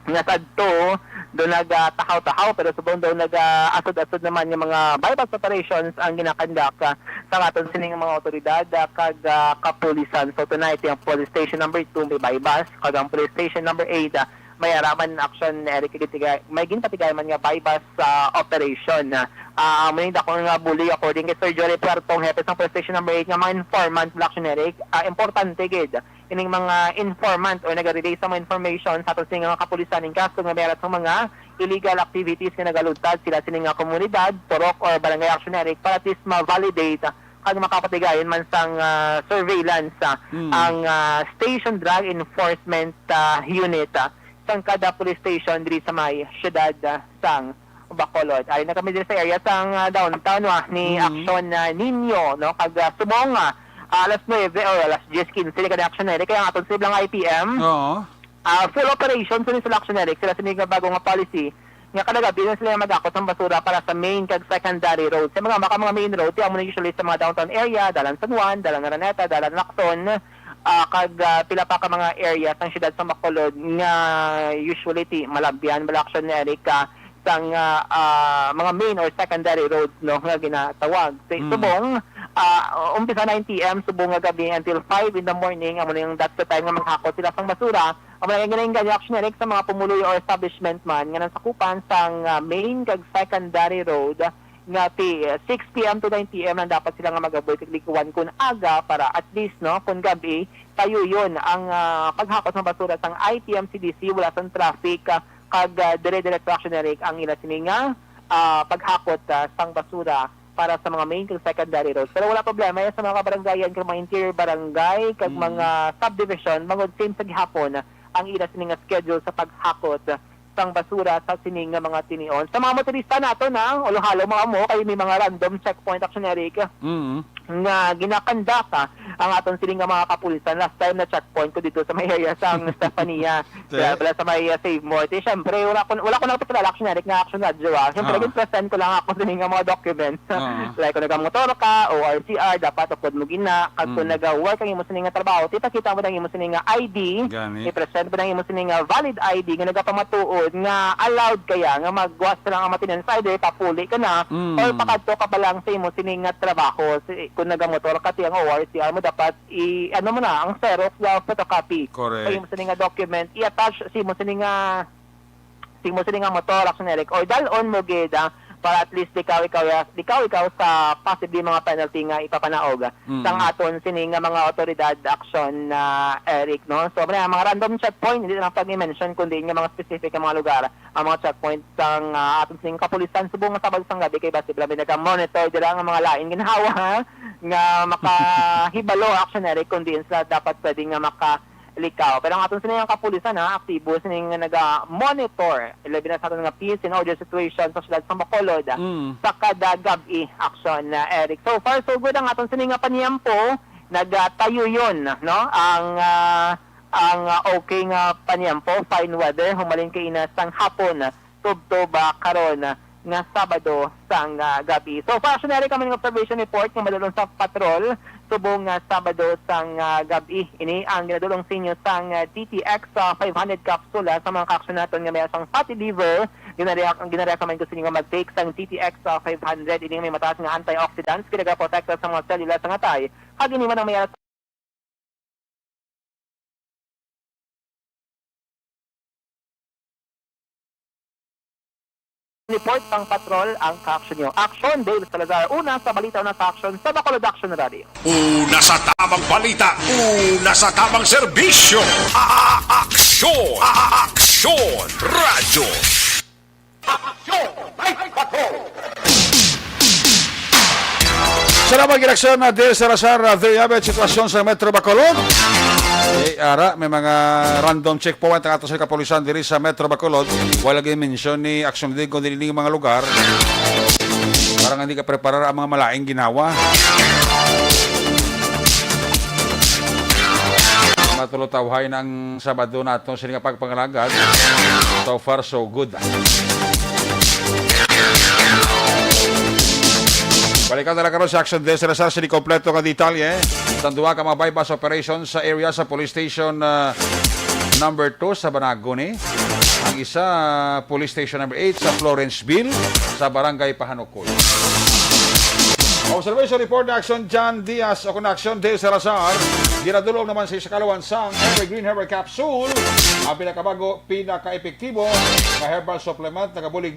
nga sadto do nagatahaw-tahaw, pero subong daw nagaasod-asod naman nga mga buy-bust operations ang ginakandak, ah, sa aton sining mga awtoridad, ah, kag, ah, kapulisan. So tonight, ang Police Station Number Two may buy-bust, kag ang Police Station Number Eight, ah, may araman action, Eric, gitigay, may ginpatigay man nga buy-bust sa operation. Ah, ah, amo ning dako nga buli, according kay Sir Jory Puerto, hepe sang Police Station Number Eight, nga mga informant, action, Eric, ah, importante gid ining mga informant or naga-relay sa mga information sa aton sining mga kapulisan in kaso nga may ara sang mga illegal activities nga nagaluntad sila sining nga komunidad, purok or barangay, action, Eric, para at least ma-validate, ah, kag makapatigayon man sang, ah, surveillance, ah, mm, ang, ah, Station Drug Enforcement, ah, Unit, ah, sang kada police station diri sa may siyudad, ah, sang Bacolod. Ari na kami diri sa area sang, ah, downtown, ah, ni, mm, Action, ah, Niño, no? Kag, ah, subong, ah, alas nuebe o alas diyes quince, ni kada Action, Eric, kaya ang aton siblang I P M. Oo. Ah, full operation sa sila, Action, Eric. Sila sini nga bago nga policy nga kada gabi na sila mag-akot sang basura para sa main kag secondary road. Sa mga, maka mga main road, ti amo na usually sa mga downtown area, Dalan San Juan, Dalan Araneta, Dalan Lacson, ah, kag, ah, pila pa ka mga area sang siyudad sa Bacolod nga usually ti malabyan, bala, Action, Eric, sang, ah, ah, mga main or secondary roads, no, nga ginatawag. Sa, mm, subong, ah, umpisa nine P M, subong nga gabi until five in the morning, amo na yung, that's the time nga maghakot sila sang basura. Amo na yung ginaingan, Action, Eric, sa mga pumuluyo or establishment man nga nasakupan sang, ah, main kag secondary road nga ti, ah, six P M to nine P M lang dapat sila nga mag-avoid kag likuan kun aga para at least, no, kun gabi, kayuyon ang, ah, paghakot sang basura sang I T M C D C, wala sang traffic, ah, kag, ah, dire-diretso, Action, Eric, ang ila sini nga, ah, paghakot, ah, sang basura para sa mga main kag secondary roads. Pero wala problema yan sa mga kabarangayan kag mga interior barangay kag, mm, mga subdivision, bangod same sa gihapon ang ila sini nga schedule sa paghakot sang basura sa sini nga mga tinion. Sa mga motorista nato na, ulo-halo mga mo, kay may mga random checkpoint, Action, Eric, mm, nga ginakandaka ang aton sini nga mga kapulisan last time na checkpoint ko dito sa may area sa Stefania. Te? Kaya pala sa may, uh, Save More. Te, syempre, wala ko, wala ko nagpakilala, Action Eric, nga Action Radyo, ah. Syempre, Ah. nag-present ko lang ako sa nga mga documents. Ah. Like, kung nagamotor ka, O R C R, dapat upod mo gina. Kag kung Mm. nag-work ang imo sini nga trabaho, te, pakita mo na ang imo sini nga I D. Gani. I-present mo na ang imo sini nga valid I D nga nagapamatuod nga allowed kaya nga magwas lang ang maintenance, either papuli ka na Mm. or pakadto ka pa lang sa imo sini nga trabaho. Si, kung nagamotor ka, te, ang O R C R mo dapat i-, ano mo na, ang xerox nga photocopy. Correct. Sa imo sini nga document, i-attach sa imo sini nga, sa imo sini nga motor, Action Eric, or dal-on mo gid, ah, para at least di ka ikaw, ya-, di ka ikaw sa possibly mga penalty nga ipapanaog Mm. sang aton sini nga mga otoridad, Action, ah, Eric, no? So, mga, mga random checkpoint, hindi lang pag-mention, kundi nga mga specific nga mga lugar, ang mga checkpoint sang, ah, aton sini nga kapulisan subong nga Sabado sang gabi kay basi bala may naga-monitor dira nga mga lain ginhawa, ha? Nga makahibalo, Action Eric, kung diin sila dapat pwede nga makalikaw. Pero ang aton sini nga kapulisan, ha, aktibo sini nga naga-monitor, ilabi na sa aton nga peace and order situation sa siyudad sa Bacolod, ah, Mm. sa kada gab-i, Action, ah, Eric. So far, so good ang aton sini nga paniyampo. Nagatayo yun, no? Ang, ah, ang, ah, okay nga paniyampo, fine weather, humalin kay ina sang hapon, tubtob, ah, karon, ah, nga Sabado sang, ah, gabi. So far, Action Eric, ang mga observation report nga madulong sa patrol subong nga Sabado sang, ah, gabi. Ini ang ginadulong sa inyo sang, ah, D T X, ah, five hundred capsula sa mga kaaksyon naton nga may sang fatty liver. Ginare-, ginare-recommend ko sa inyo nga mag-take sang D T X, ah, five hundred. Ini may mataas nga antioxidants, ginagaprotekta sa mga selula sa atay. Kag ini man ang may report sang patrol ang kaaksyon nyo. Action, Dave Salazar. Una sa balita, una sa aksyon, sa Bacolod Action Radio. Una sa tamang balita, una sa tamang serbisyo. A-, a-, aksyon, a-, a-, aksyon, radyo. Aksyon! May patrol! Salamat, Direksyon na Dave Salazar. Ah, there you have it, sitwasyon sa Metro Bacolod. Eh, ara, may mga random checkpoint ang ato sa kapulisan diri sa Metro Bacolod. Wala lagi mention ni Action League kung dili ning mga lugar. Parang hindi ka preparar ang mga malaing ginawa. Matulotawhay na ang Sabado nato sini nga pagpangalagad. So far, so good. Balikan na lang karon sa Action Desk, Salazar, sini kompleto nga detalye sang duha ka mga buy-bust operation sa area sa Police Station, ah, number two sa Banagoni. Ang isa, Police Station number eight sa Florenceville, sa Barangay Pahanukol. Observation report na Action John Diaz o kung Action Dave Salazar, ginadulong naman sa isa kalawan sang Evergreen Herbal Capsule, ang pinakabago, pinaka-epektibo nga herbal supplement, nagabulig.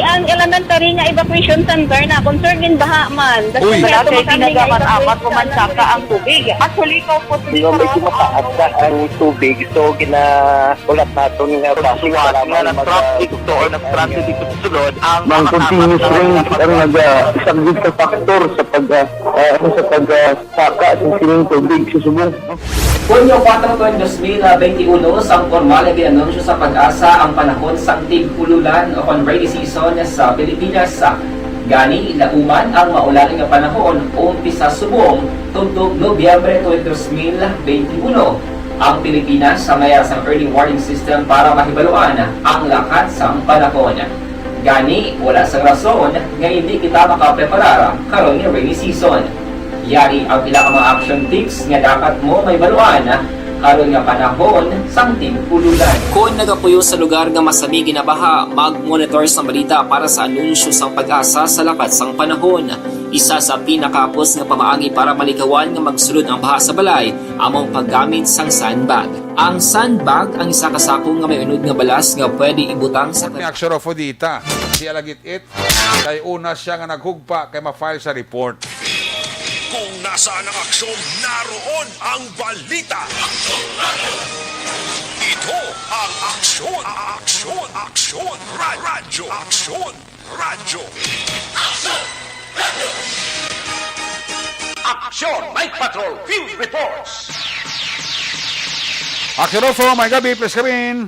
Ang elementary nga evacuation center na, concern gid baha man. Uy. Wala kay ginagamit apat ko man saka ang tubig. Actually, ikaw po, Di ba, medyo mataas na ang tubig, so ginaulat naton nga basi suwat para nga lang nag-traffic mag-, to or nag-traffic dito sa sulod, ang mga continuous rain ang nag-, ah, isang gid ka factor sa pag, ah, ah, ano, sa pag, ah, saka sa sining tubig sa subong. Hunyo kuwatro, dos mil benti uno, sang pormal nga gin-anunsyo sa PAGASA ang panahon sang tig-ululan o kon rainy season sa Pilipinas. Gani, lauman ang maulan nga panahon umpisa subong tubtob Nobyembre twenty, dos mil benti uno. Ang Pilipinas sa mayara sang early warning system para mahibaluan ang lakat sang panahon. Gani, wala sang rason nga hindi kita makapreparar karon nga rainy season. Yari ang pila ka mga action tips nga dapat mo mahibaluan karon nga panahon sang tig-ulanan. Kon nagapuyo sa lugar nga masami ginabaha, mag-monitor sa balita para sa anunsyo sang PAGASA sa lakat sang panahon. Isa sa pinakahapos nga pamaagi para malikawan nga magsulod ang baha sa balay amo ang paggamit sang sandbag. Ang sandbag ang isa ka sako nga may unod nga balas nga pwede ibutang sa May aksyon, Rodolfo, dita. Siya lagit it. Kay una siya nga naghugpa kay ma-file sa report. Kung nasaan ang aksyon, naroon ang balita. Ito ang Aksyon, Aksyon, Aksyon, Ra-, Radyo, Aksyon, Radyo. Aksyon, Night Patrol Field Reports. Aksyon, Rodolfo, may gabi, please come in.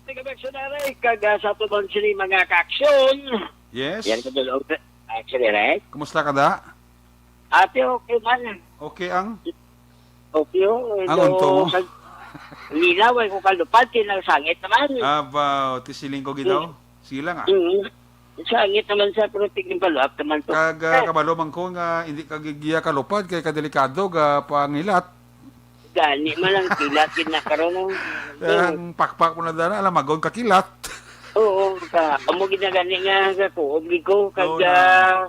May gabi, Aksyon, Eric. Kag, ah, sa tubang sini mga kaaksyon. Yes. Yan ko dun, Aksyon, Eric. Kumusta ka, da? Ate, okay man. Okay ang? Okay, oh. Ang Ito, unto mo? Kag, linaw, ay ko kalupad, kinang sangit naman. Aba, ti siling ko gid daw. Hmm. Sige lang, ah. Mm. Sangit naman sa, pero tigning paluap naman to. Kag, ah, Eh. kabalo man ko nga hindi ka gigiya kalupad kay kadelikado ga pangilat. Gani man ang kilat gid na karon, oh. Ang pakpak mo na dana, alam, magon ka kilat. Oo, ka, amo gid na gani nga, nga kuob gid ko, kag, Oo na. ah,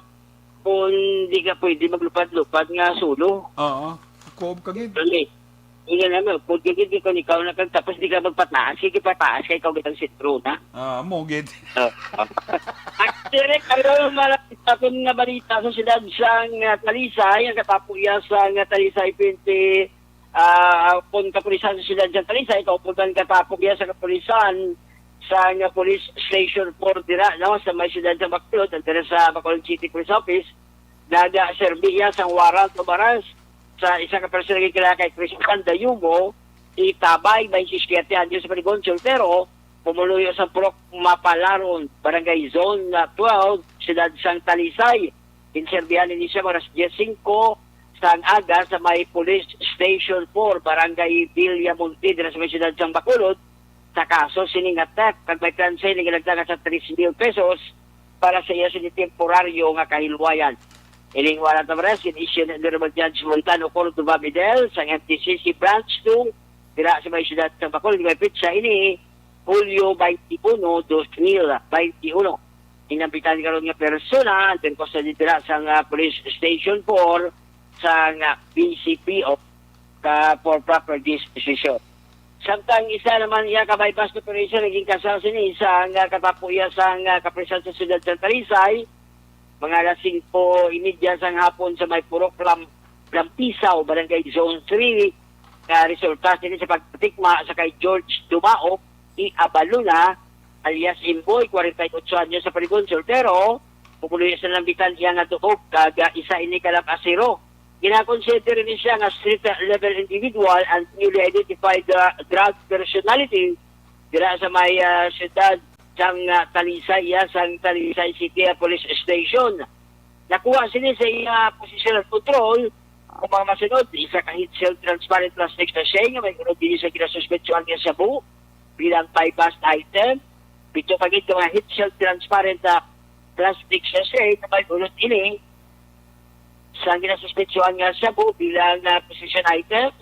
kung di ka pwede maglupad-lupad nga solo. Oo, kuob ka gid. Dali. Ina naman, pwede gid ka nikaw na kag tapos di ka magpataas, sige pataas kay ikaw gid ang sentro na. Ah, amo gid. Oo. At direk, ano, malapit sa aton nga balita sa siyudad sang, ah, Talisay, ang katapo iya sang, ah, Talisay twenty, ah, kon kapulisan sa siyudad sang Talisay, kaupudan katapo iya sa kapulisan sang, ah, Police Station four dira, no, sa may siyudad sa Bacolod, dira sa Bacolod City Police Office, nagaserbi iya sang warrant of arrest sa isa ka persona nga kilala kay Crispin Dayugo Itabay, twenty-seven anyos sa Paligon, soltero, pumuluyo sa Purok Mapalaron, Barangay Zone, ah, twelve, siyudad sang Talisay. Ginserbihan ini siya mga alas dyes singko sang aga sa may Police Station four, Barangay Villamonte, dira sa may siyudad sang Bacolod, sa kaso sini nga theft, kag may piyansa ini nga nagdagan sa tres mil pesos para sa iya sini temporaryo nga kahilwayan. Ining warrant of arrest gin-issue ni Honorable Judge Montano Cordova Vidal sang M T C C Branch two dira sa may siyudad sang Bacolod, nga may petsa ini Hulyo twenty-one, twenty twenty-one. Inambitan karon nga persona under custody dira sang, ah, Police Station four sang, ah, P C P o ka for proper disposition. Samtang isa naman iya ka buy-bust operation naging kasal sini sa nga katapo iya sang, ah, kapulisan sa siyudad sa Talisay, mga alas singko y media sang hapon sa may Purok Lam-, Lampisaw, Barangay Zone three, nga resulta sini sa pagtikma sa kay George Dumao y Abaluna, alias Imboy, kwarenta y otso anyos sa Paligon, soltero, pumuluyo sa nambitan iya nga tuhog, kag, ah, isa ini ka lab-asero. Ginakonsider ni siya nga street level individual and newly identified, ah, drug personality dira sa may, ah, siyudad sang, ah, Talisay, iya sang Talisay City, ah, Police Station. Nakuha sini sa iya position and control ang mga masunod, isa ka heat-sealed transparent plastic sachet nga may unod diri sa ginasuspetsuhan nga shabu bilang buy-bust item. Pito ka gid ka mga heat-sealed transparent na plastic sachet nga may unod ini sa ginasuspetsuhan nga shabu bilang, ah, possession items.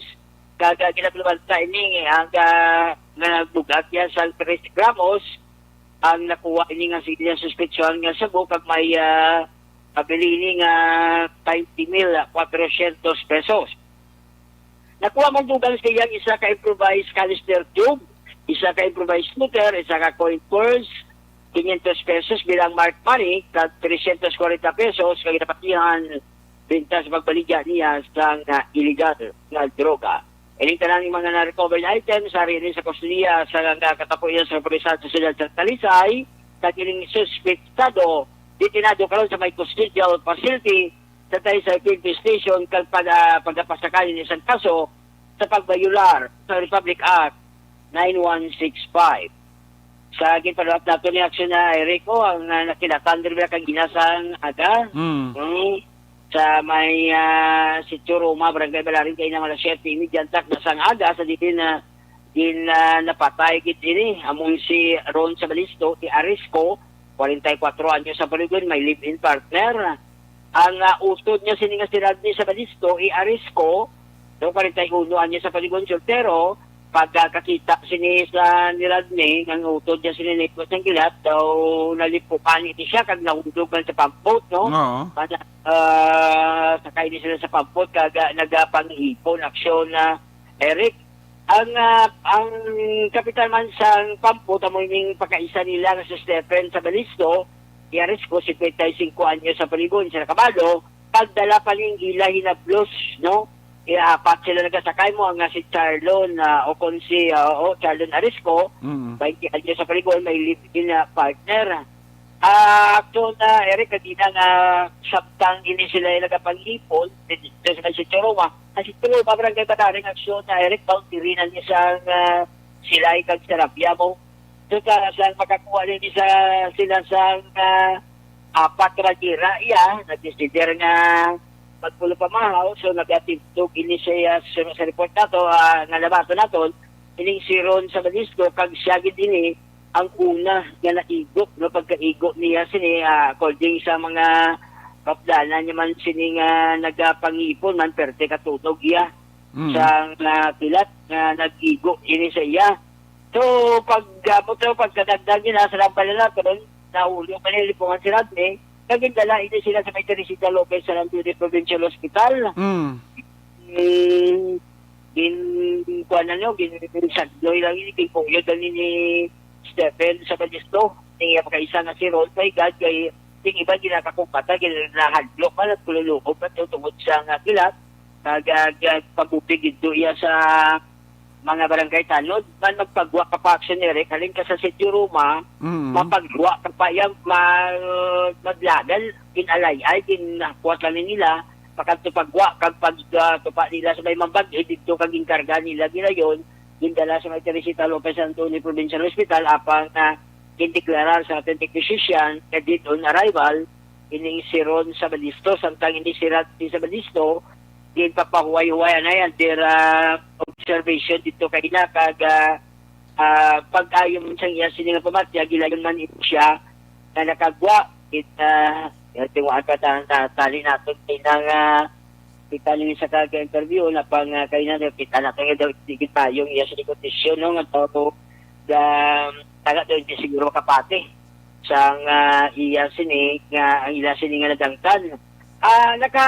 Kag, ah, ginapalabanta ini ang, ah, nga nagbug-at niya sa trese gramos ang nakuha ini nga sige niya suspetsyon nga shabu kag may, ah, pabili ini nga twenty mil kwatrocientos pesos. Nakuha man dugang sa iyang isa ka improvised canister tube, isa ka improvised scooter, isa ka coin purse, quinientos pesos bilang marked money, kag trescientos kwarenta pesos kag napatihan benta sa pagbaligya niya sang, ah, illegal nga droga. Ining tanan nga mga na-recovered items ari ini sa kustodiya sa nga katapuyan sa kapulisan sa siyudad sa Talisay, kag ining suspetsado detenado karon sa may custodial facility sa Talisay P N P Station kag pag-, ah, pagapasakay ni isang kaso sa pagbayular sa Republic Act nine one six five. Sa ginpanulat nato ni aksyon na Erico, ang, ah, nakilatan diri kag ginasang aga. Mm. Mm. sa may, ah, Sitio Roma, Barangay Balaring, kay nang alas siyete y media antak na sang aga sa diin na din, ah, napatay gid ini among si Ron Sabalisto, i-arrest ko, kwarenta y kwatro anyos sa paligon, may live-in partner. Ang, ah, utod niya sini nga si Rodney Sabalisto, i-arrest ko, so, kwarenta y uno anyos sa paligon, soltero, pagkakita sini sa ni Rodney, nga utod niya sini nagkuha sang kilat, daw nalipukan ini siya, kag nahulog man sa pambot, no? Oo. Para, ah, sakay ni sila sa pambot, kag, ah, nagapangipon aksyon na Eric. Ang, ah, ang kapitan man sang pambot, amo ning pagkaisa nila nga si Stephen Sabalisto, i-arrest ko, cincuenta y cinco anyos sa paligon, sa kabalo, pagdala pa ning ila hinablos, no? Iya, apat sila nagasakay mo, ang nga si Charlon, ah, o kon si, ah, o, Charlon Arisco, Mm. twenty anyos sa paligon, may live-in na partner. Ah, ato na, Eric, kanina nga sabtang ini sila yung nagapangipon, dito sa may Sitio Roma. Ang Sitio Roma, Barangay Bataring, aksyon na, Eric, boundary na niya sang, ah, Silay kag Sarabia mo. So, sa, sa makakuha rin sa, sila sang, ah, apat ka bandera, iya, nag-consider nga magpulo pamahaw. So, nag-atibdog ini siya sa, sa report nato, ah, nga nabasa naton, ining si Ron Sabalisco, kag siya gid ini ang una nga naigo, no, pagkaigo niya sini, ah, according sa mga kaupdanan niya man sini nga nagapangipon man, perte katunog iya Mm. sang, ah, kilat nga nag-igo ini sa iya. So, pag, ah, mo to, pagkadagdag niya, sa lampal na naton, nahulog man yung lipungan si Rodney, naging dala ini sila sa may Teresita Lopez San Antonio Provincial Hospital. Mm. Mm, gin, kuan na nyo, gin, gin sagloy lang ini, gin kuyod lang ni Stephen Sabalisto. Ni, ah, makaisa nga si Ron, kay God, kay, ting iba, ginakakumpata, gin, nahadlok man, at kululuob man, tungod sa nga kilat, nag, ah, gag, pagupig ito iya sa mga barangay tanod, man magpagwa ka pa action, Eric, halin ka sa Sitio Roma, Mm. mapagwa ka pa yan, ma, maglagal, ginalay-ay, ginakuha lang nila, makadto pagwa, kag pag, ah, tupa nila sa may mambag, eh, dito kag inkarga nila ginayon, gindala sa may Teresita Lopez Antonio Provincial Hospital, apang, ah, gindeklarar sa authentic physician, nga dead on arrival, ining si Ron Sabalisto, samtang ini si Rodney Sabalisto, ginpapahuway-huway anay under, ah, observation dito kay ina, kag, ah, ah, pag-ayo man sang iya sini nga pamati, gilayon man ito siya nga nakagwa. It, ah, yung tiwaan pa ta-, ta-, tali naton kay nang, ah, kita ni sa kaga interview na pang, ah, kay na kita na kay daw sige tayo iya sa kondisyon, no, nga tao, um, taga daw hindi siguro makapati sang, ah, iya sini nga ang ila sini nga nagangkan. Ah, naka,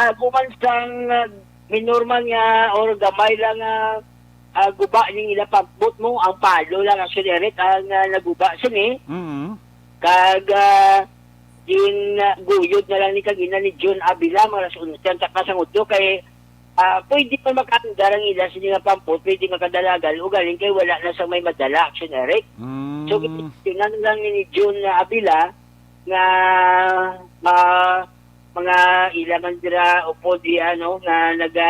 ah, guman sang, ah, minor man nga or gamay lang nga, ah, guba ning ila pambot mo, ang palo lang actually, Eric, ang, ah, naguba sini. Mm. Kag, ah, gin, ah, guyod na lang ni kagina ni June Avila, mga alas onse ang takas ang udto kay, ah, pwede man makaandar ang ila sini nga pambot, pwede makadalagan, ugaling kay wala na sa may madala action, Eric. Mm. So, yun lang ni June Avila nga, ah, mga ila man dira upod di, ano, nga naga,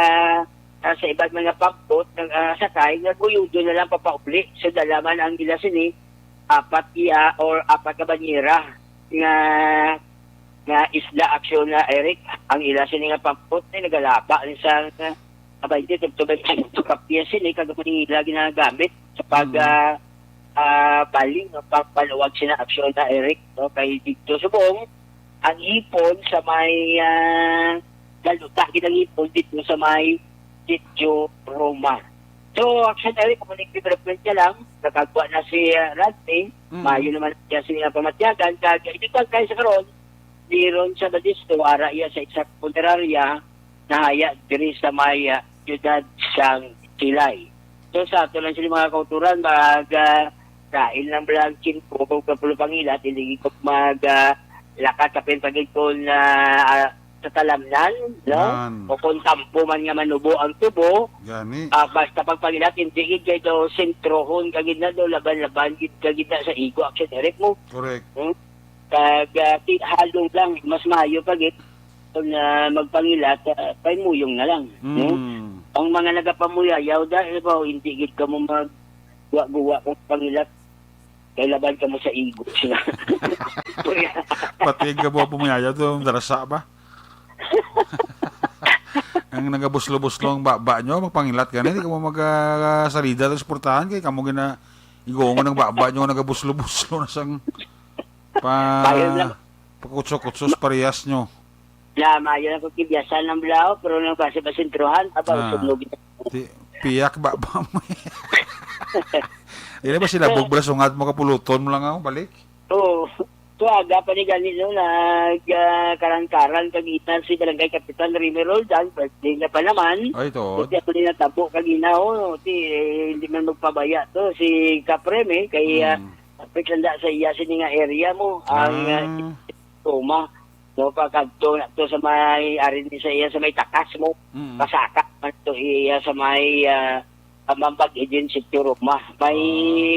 ah, sa iba't mga pambot, nag, ah, sakay, naguyudo na lang papauli. So, dala man ang ila sini, apat iya or apat ka banyera nga, nga isla aksyon na, Eric, ang ila sini nga pambot ay nagalaba ni sa, ah, abay, di, tugtugay sa kapya sini, kag Manila ginagamit sa pag, Mm. ah, ah, baling, no, pagpaluwag sina aksyon na, Eric, no, kay dito subong ang ipon sa may, ah, galuta gid ang ipon dito sa may Sitio Roma. So, action, Eric, kung development niya lang, nakagwa na si, ah, Rodney, Mm. mayo naman siya sila pamatyagan, kag ito pang kayo sa karon, ni Ron Sabalisto, ara iya sa isa ka punerarya, nahaya diri sa may, ah, siyudad sang Silay. So, sa ato lang sila mga kauturan, mag, ah, kain lang lang kinpo kung kapulo pangilat, hindi ko mag, ah, lakat kapin pagid ko na, ah, sa talamnan, no? Yan. O kung tampo man nga manubo ang tubo, Gani. ah, basta pagpangilat, hindi gid kay daw sentrohon, kagid na daw, laban-laban, gid kagid na sa igo, action, Eric mo. Correct. Hmm? Kag, ah, ti-, halong lang, mas maayo pa gid kung, ah, magpangilat, ah, kay muyong na lang, no? Mm. Ang mga nagapamuyayaw, dahil ba, hindi gid kamo mag-guwa-guwa kung pangilat. Kay laban kamo sa igo sila. Pati ang gabo po maya to, darasa ba? Ang nagabuslo-buslo ang baba nyo, magpangilat ka na, hindi ka mo mag-, ah, salida sa suportahan, kay kamo gina-, igongon ang baba nyo, nagabuslo-buslo na sang pa-, Maayo lang. Pakutso-kutso sa parehas nyo. Na, maayo lang kung kibiyasan ng blaw, pero nang klase pa sentruhan, aba, Ah. usog mo gid. Ti-, piyak ba, ba mo? Dili ba sila bog brasungat mo, kapuluton mo lang ako, balik? Oo. So, aga pa ni gani, no, nag, ah, karan-karan kagina si Barangay Kapitan Remy Roldan, birthday na pa naman. Ay, to. Kasi ako din natabo kagina, oh, ti, eh, hindi man magpabaya to, si Kaprem, eh, kay, ah, Mm. perfect sanda sa iya, sini nga area mo. Ang, ah, Ah. Roma, no, pagkadto na to sa may, ari ni sa iya, sa may takas mo, Mm. pasaka man to iya sa may, ah, Pamambag Eden Sector Roma. May,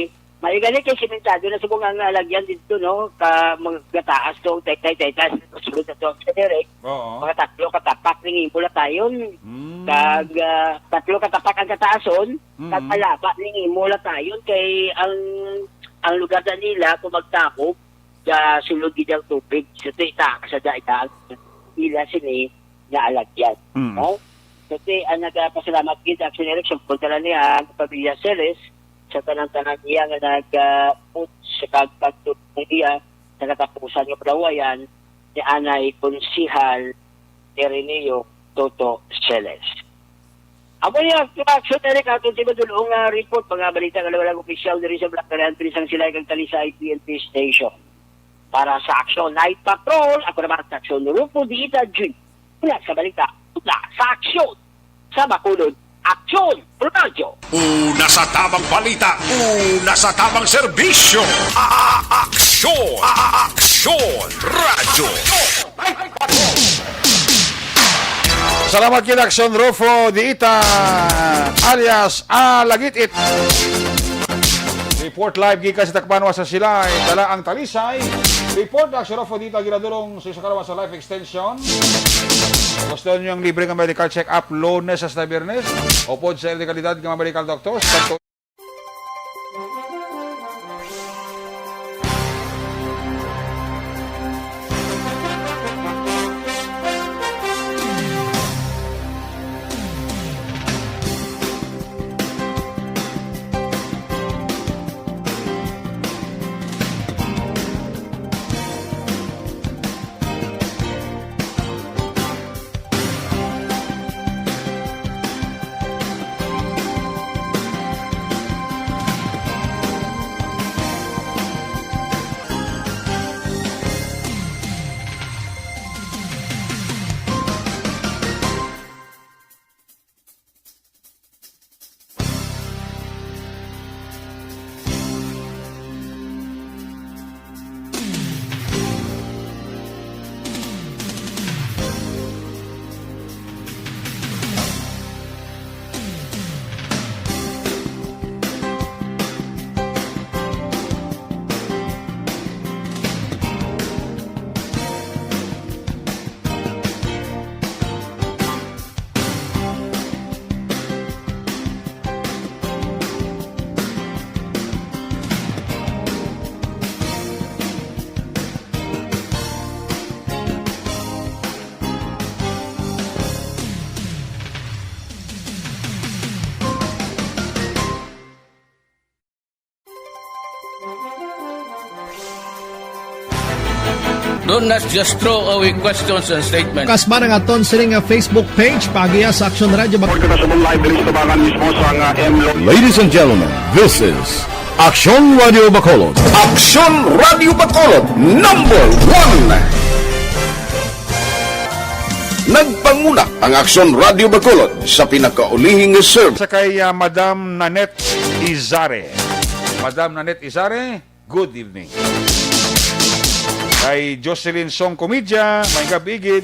Ah. may gani kay simentado na subong ang alagyan dito, no? Ka, magkataas to, taytay, taytay, sulod na to, sa direct. Oo. Mga tatlo ka tapak ning imo latayon. Mm. Kag, ah, tatlo ka tapak ang kataason, kag Mm. malaba ning imo latayon kay ang, ang lugar na nila kung magtabog, gasulod gid ang tubig. So, ti, ita, sa da, ita, ang ila sini nga alagyan, Mm. no? So, ti, ang nagapasalamat gid, Action Eric, sa punta lang niya, ang pamilya Ceres, sa tanang-tanang iya nga nag, ah, put sa kagpagtulong niya sa katapusan nga palawayan ni Anay Konsihal Ireneo Toto Celes. Amo ni ang Action Eric, aton si Madulong nga report, mga balita nga wala opisyal diri sa Black Country, sang sila kag Talisay P N P Station. Para sa Action Night Patrol, ako naman sa Action Rufo Diita Junior. Mula sa balita, mula sa Action, sa Bacolod, Action Radio. Una sa tamang balita, una sa tamang serbisyo. A-, a-, Action, a-, a-, Action Radio. Salamat kid Action Rufo Diita, alias Alagitit. Report live gikan sa Tacloban, sa Silay, dala ang Talisay. Report, Action Rufo Diita, ginadulong sa isa ka sa life extension. Gusto niyo ang libre nga medical check-up Lunes hasta Biyernes? Upod sa dekalidad nga mga medical doctors, Don't not just throw away questions and statements. Kasman ang aton sini nga Facebook page, paagiha sa Action Radio Bac- Report kita sa live diri sa Tabangan mismo sa nga M Lo- Ladies and gentlemen, this is Action Radio Bacolod. Action Radio Bacolod, number one. Nagpanguna ang Action Radio Bacolod sa pinakaulihi nga serv- Sa kay, ah, Madam Nanette Izare. Madam Nanette Izare, good evening. Kay Jocelyn Song Comedia, may gabi gid.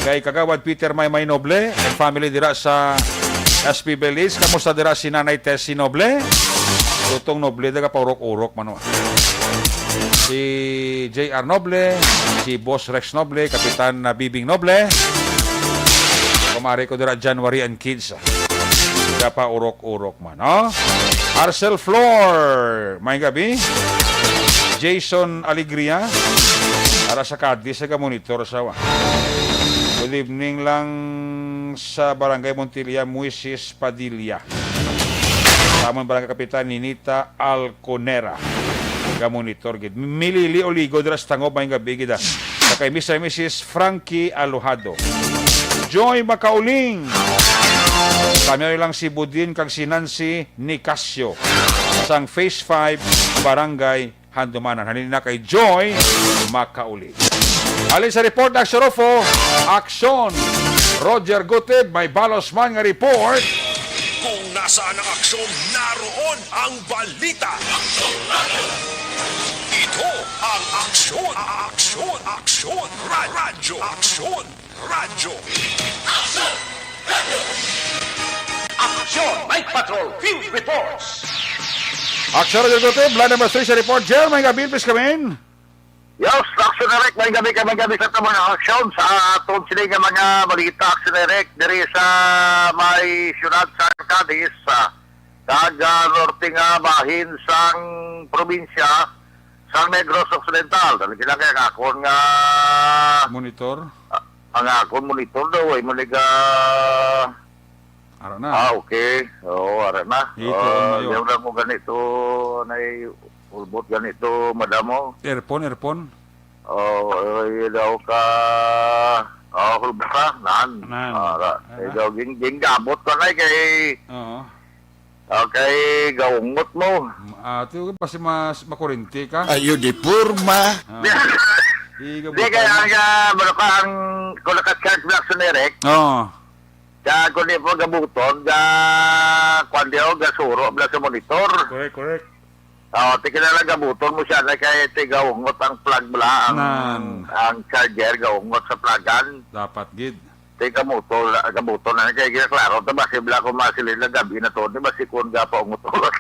Kay Kagawad Peter Maymay Noble and family dira sa S P Village. Kamusta dira si Nanay Tessie Noble? Tutong Noble, daga paurok-urok man, oh. Si J R Noble, si Boss Rex Noble, Kapitan na Bibing Noble. Kumari ko dira, January and kids. Daga paurok-urok man, no? Arcel Flor, may gabi. Jason Alegria, ara sa Cadiz, naga-monitor sa wa. Good evening lang, sa Barangay Montilla, Moises Padilla. Sa amon Barangay Kapitan, Ninita Alconera. Ga-monitor gid. Milili Oligo dira sa Tangob, maayong gabi gid, ah. Sa kay Mister and Missus Frankie Alojado. Joy Macauling. Kami lang si Budin kag si Nancy Nicasio. Sang Phase five, Barangay Handumanan. Halin na kay Joy Macauli. Halin sa report, Action Rufo, Action. Roger Gutib, may balos man nga report. Kung nasaan ang aksyon, naroon ang balita. Ito ang Aksyon, Aksyon, Aksyon, Ra-, Radyo, Aksyon, Radyo. Aksyon, Night Patrol, Field Reports. Aksyon, Roger Gutib, line number three sa report. Jer, may gabi, please come in. Yes, Action Direct, may gabi ka, may gabi sa tamang aksyon sa aton sini nga mga balita, Action Direct, diri sa may siyudad sa Cadiz, sa kag, ah, norte nga bahin sang probinsya sang Negros Occidental. Dali sila kay ang akon nga Monitor? Ah, ang akon monitor daw, ay mo ni ga Ara na. Ah, okay. Oo, ara na. Ito ang Ah, mayo. Yung lang mo ganito, nay ulbot ganito, madamo. Earphone, earphone. Oh, eh, daw ka, oh, hulbot ka, nan. Nan. Ara. Ara. Eh, daw, ging-, ginggabot ka na, eh, kay, Oo. ah, kay gaungot mo. Ah, ito, basi mas makurinti ka. Ayo di porma. Ah. Igabot Di, kaya ka na. Nga, bro, ka ang, kung naka-charge na sa Nerek, Oo. Sa kung di pa gabuton, ga, kwan di, oh, gasuro bala sa monitor. Correct, correct. Oh, ti kinahanglan gabuton mo siya na kay ti gaungot ang plug bala, ang, Nan. Ang charger gaungot sa plugan. Dapat gid. Ti gamuto, gabuton na kay ginaklaro ta ba si bala kung masilin na gabi na to, di ba si kun ga paungot-ungot.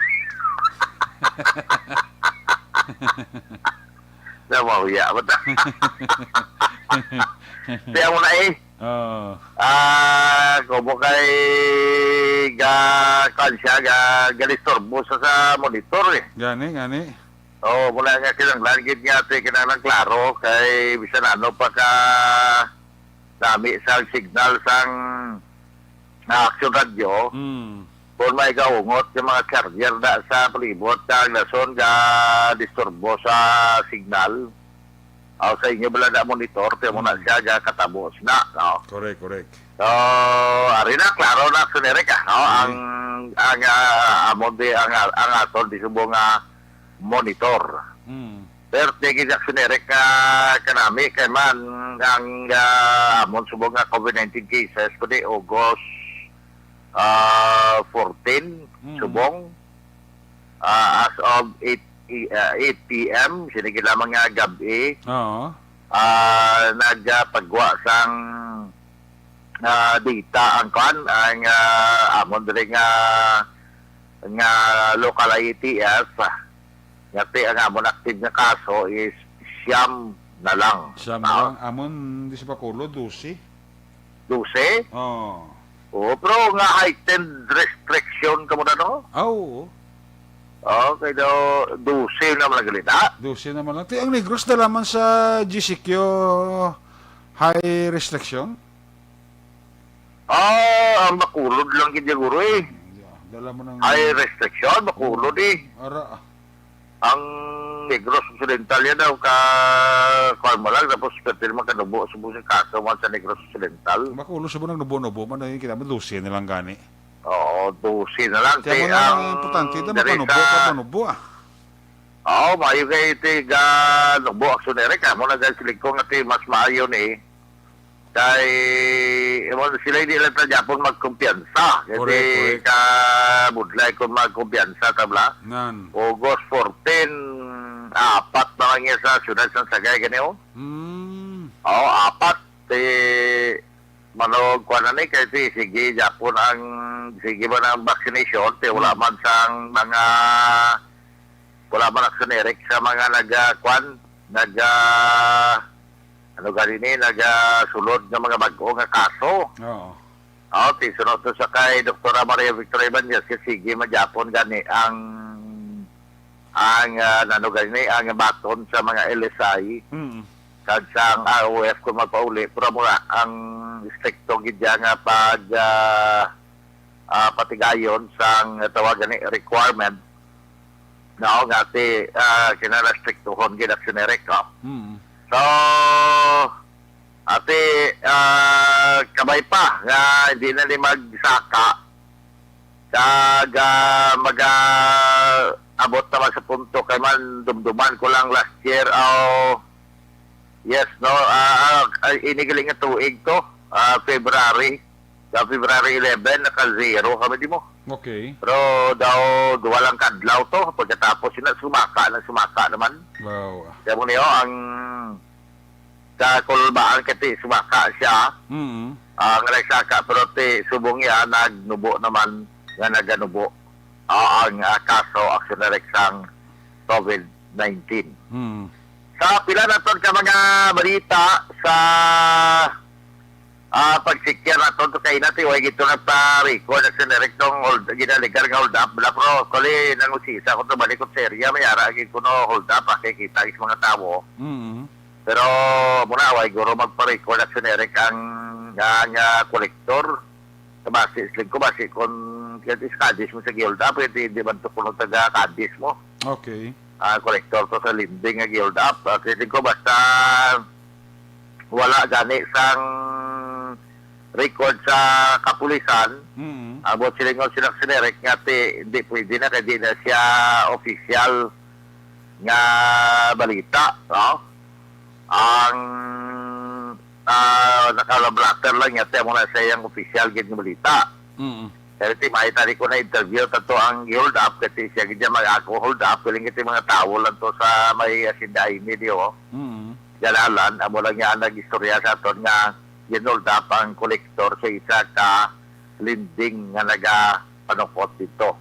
Na mahuya ba ta? Tiyan mo na eh. Oo. Ah, kumo kay ga, kuwan siya, ga, galistorbo sa, sa monitor eh. Gani, gani. Oo, muna nga kinahanglan gid nga ate, kinahanglan klaro kay bisan ano pa ka nami sa signal sang na Action Radio. Mm. Kung may gaungot yung mga charger da sa palibot, kag lason ga disturbo sa signal. Aw, sa inyo bala na monitor, kaya mo na Mm. siya, ga katabo sina, no? Correct, correct. So, ari na, klaro na, Action Eric, ah, no? Mm. Ang, ang, ah, amon di, ang, ang aton di subong nga monitor. Mm. Pero, tigi, Action Eric, ah, kanami, kay man, ang, ah, amon subong nga COVID nineteen cases, kundi August, ah, fourteen, Mm. subong. Ah, as of eight, ah, eight P M, sini gid lamang nga gab-i. Oo. Ah, nagapagwa sang, ah, data ang kwan, ang, ah, amon diri nga, nga local I A T F. Nga ti ang amon active nga kaso is siyam na lang. Siyam na Ah. lang. Amon di sa Bacolod, dose. Dose? Oo. Oo, pero nga heightened restriction ka mo na, no? Ah, oo. Oo, kay daw dose naman ang galita. Dose naman lang. Ti, ang Negros dala man sa G C Q high restriction? Ah, ang Bacolod lang gid siguro eh. Yeah, dala mo ng High restriction, Bacolod eh. Ara. Ang Negros Occidental yan daw, ka, kuwan mo lang, tapos pwede naman kanubo, subong sa kaso man sa Negros Occidental. Bacolod subong nagnubo-nubo man, ay, kita mo, dose na lang gani. Oo, dose na lang. Kaya Ti, mo na ang ang importante na diri makanubo, sa kanubo, ah. Oo, mayo kay ti ga nubo, Action Eric, amo na gani siling ko nga ti mas maayo ni. Kay, imo, sila hindi lang ta gyapon magkumpiyansa. Kasi Correct, correct. ka budlay kung magkumpiyansa, tabla. Nan. August fourteen, apat na lang niya sa siyudad sa Sagay, gani, oh. Hmm. Oo, apat. Ti, manog, kuwan na ni, kay ti, sige, gyapon ang, sige man ang vaccination, ti, wala Hmm. man sang mga, wala man ang generic sa mga nag, ah, kuwan, nag, ah, ano gani ni, nag, ah, sulod nga mga bag-o nga kaso. Oo. Oh, ti, sunod to sa kay Doktora Maria Victoria Ibanez, kay sige man gyapon gani ang, ang, ah, nano gani, ang baton sa mga L S I. Mm. kag sang R O F kung magpauli, pero mura ang strikto gid dyan nga pag, ah, ah, patigayon sang tawag ni requirement, no, nga ti, ah, kinala striktohon gid aksyon ni Rico. Mm. So, ati, ah, kabay pa nga hindi na ni magsaka kag, ah, maga-, abot naman sa punto kay man dumduman ko lang last year, aw, yes, no, ah, ah, ay, ini gali nga tuig to, ah, February, sa February eleven, naka-zero kami di mo. Okay. Pero daw duwa lang kadlaw to, pagkatapos yun na, sumaka na, sumaka naman. Wow. Kaya mo niyo, ang sa kulbaan kay ti sumaka siya, Mm. ah, nga nagsaka, pero ti subong niya, nagnubo naman nga naganubo, ah, ang, ah, kaso, aksyon direct sang COVID nineteen. Mm. Sa pila naton ka mga balita sa, ah, pagsikya naton to kay nati, way gito nagpa-record, aksyon direct tong hold, ginaligar nga hold up, bla, pero actually, nang usisa ko to, balik ko sa area, may ara, gid ko no hold up, ah, kay kita is mga tawo. Mm. Pero muna, way guro magpa-record, aksyon direct ang, nga, nga kolektor. Sa base, siling ko, base kung kaya is Cadiz mo sa gi-hold up, hindi, hindi man to kuno taga Cadiz mo. Okay. Ah, kolektor to sa lending nga gi-hold up. Ah, siling ko, basta wala gani sang record sa kapulisan. Mm. Ang buot silingon sila, aksyon direct nga ti, hindi pwede na, kaya di na siya official nga balita, no? Ang, ah, naka-blotter lang niya, ti, amo na sa iyang official gid nga balita. Mm. Pero ti, may tali ko na interview, tato ang hold up, kasi siya gid niya mag-ako hold up, piling iti mga tao lang to sa may Hacienda Aimee, di, oh. Mm. Ganalan, amo lang niya nag-istorya sa aton nga gin-hold up ang kolektor sa isa ka lending nga nagapanukot dito.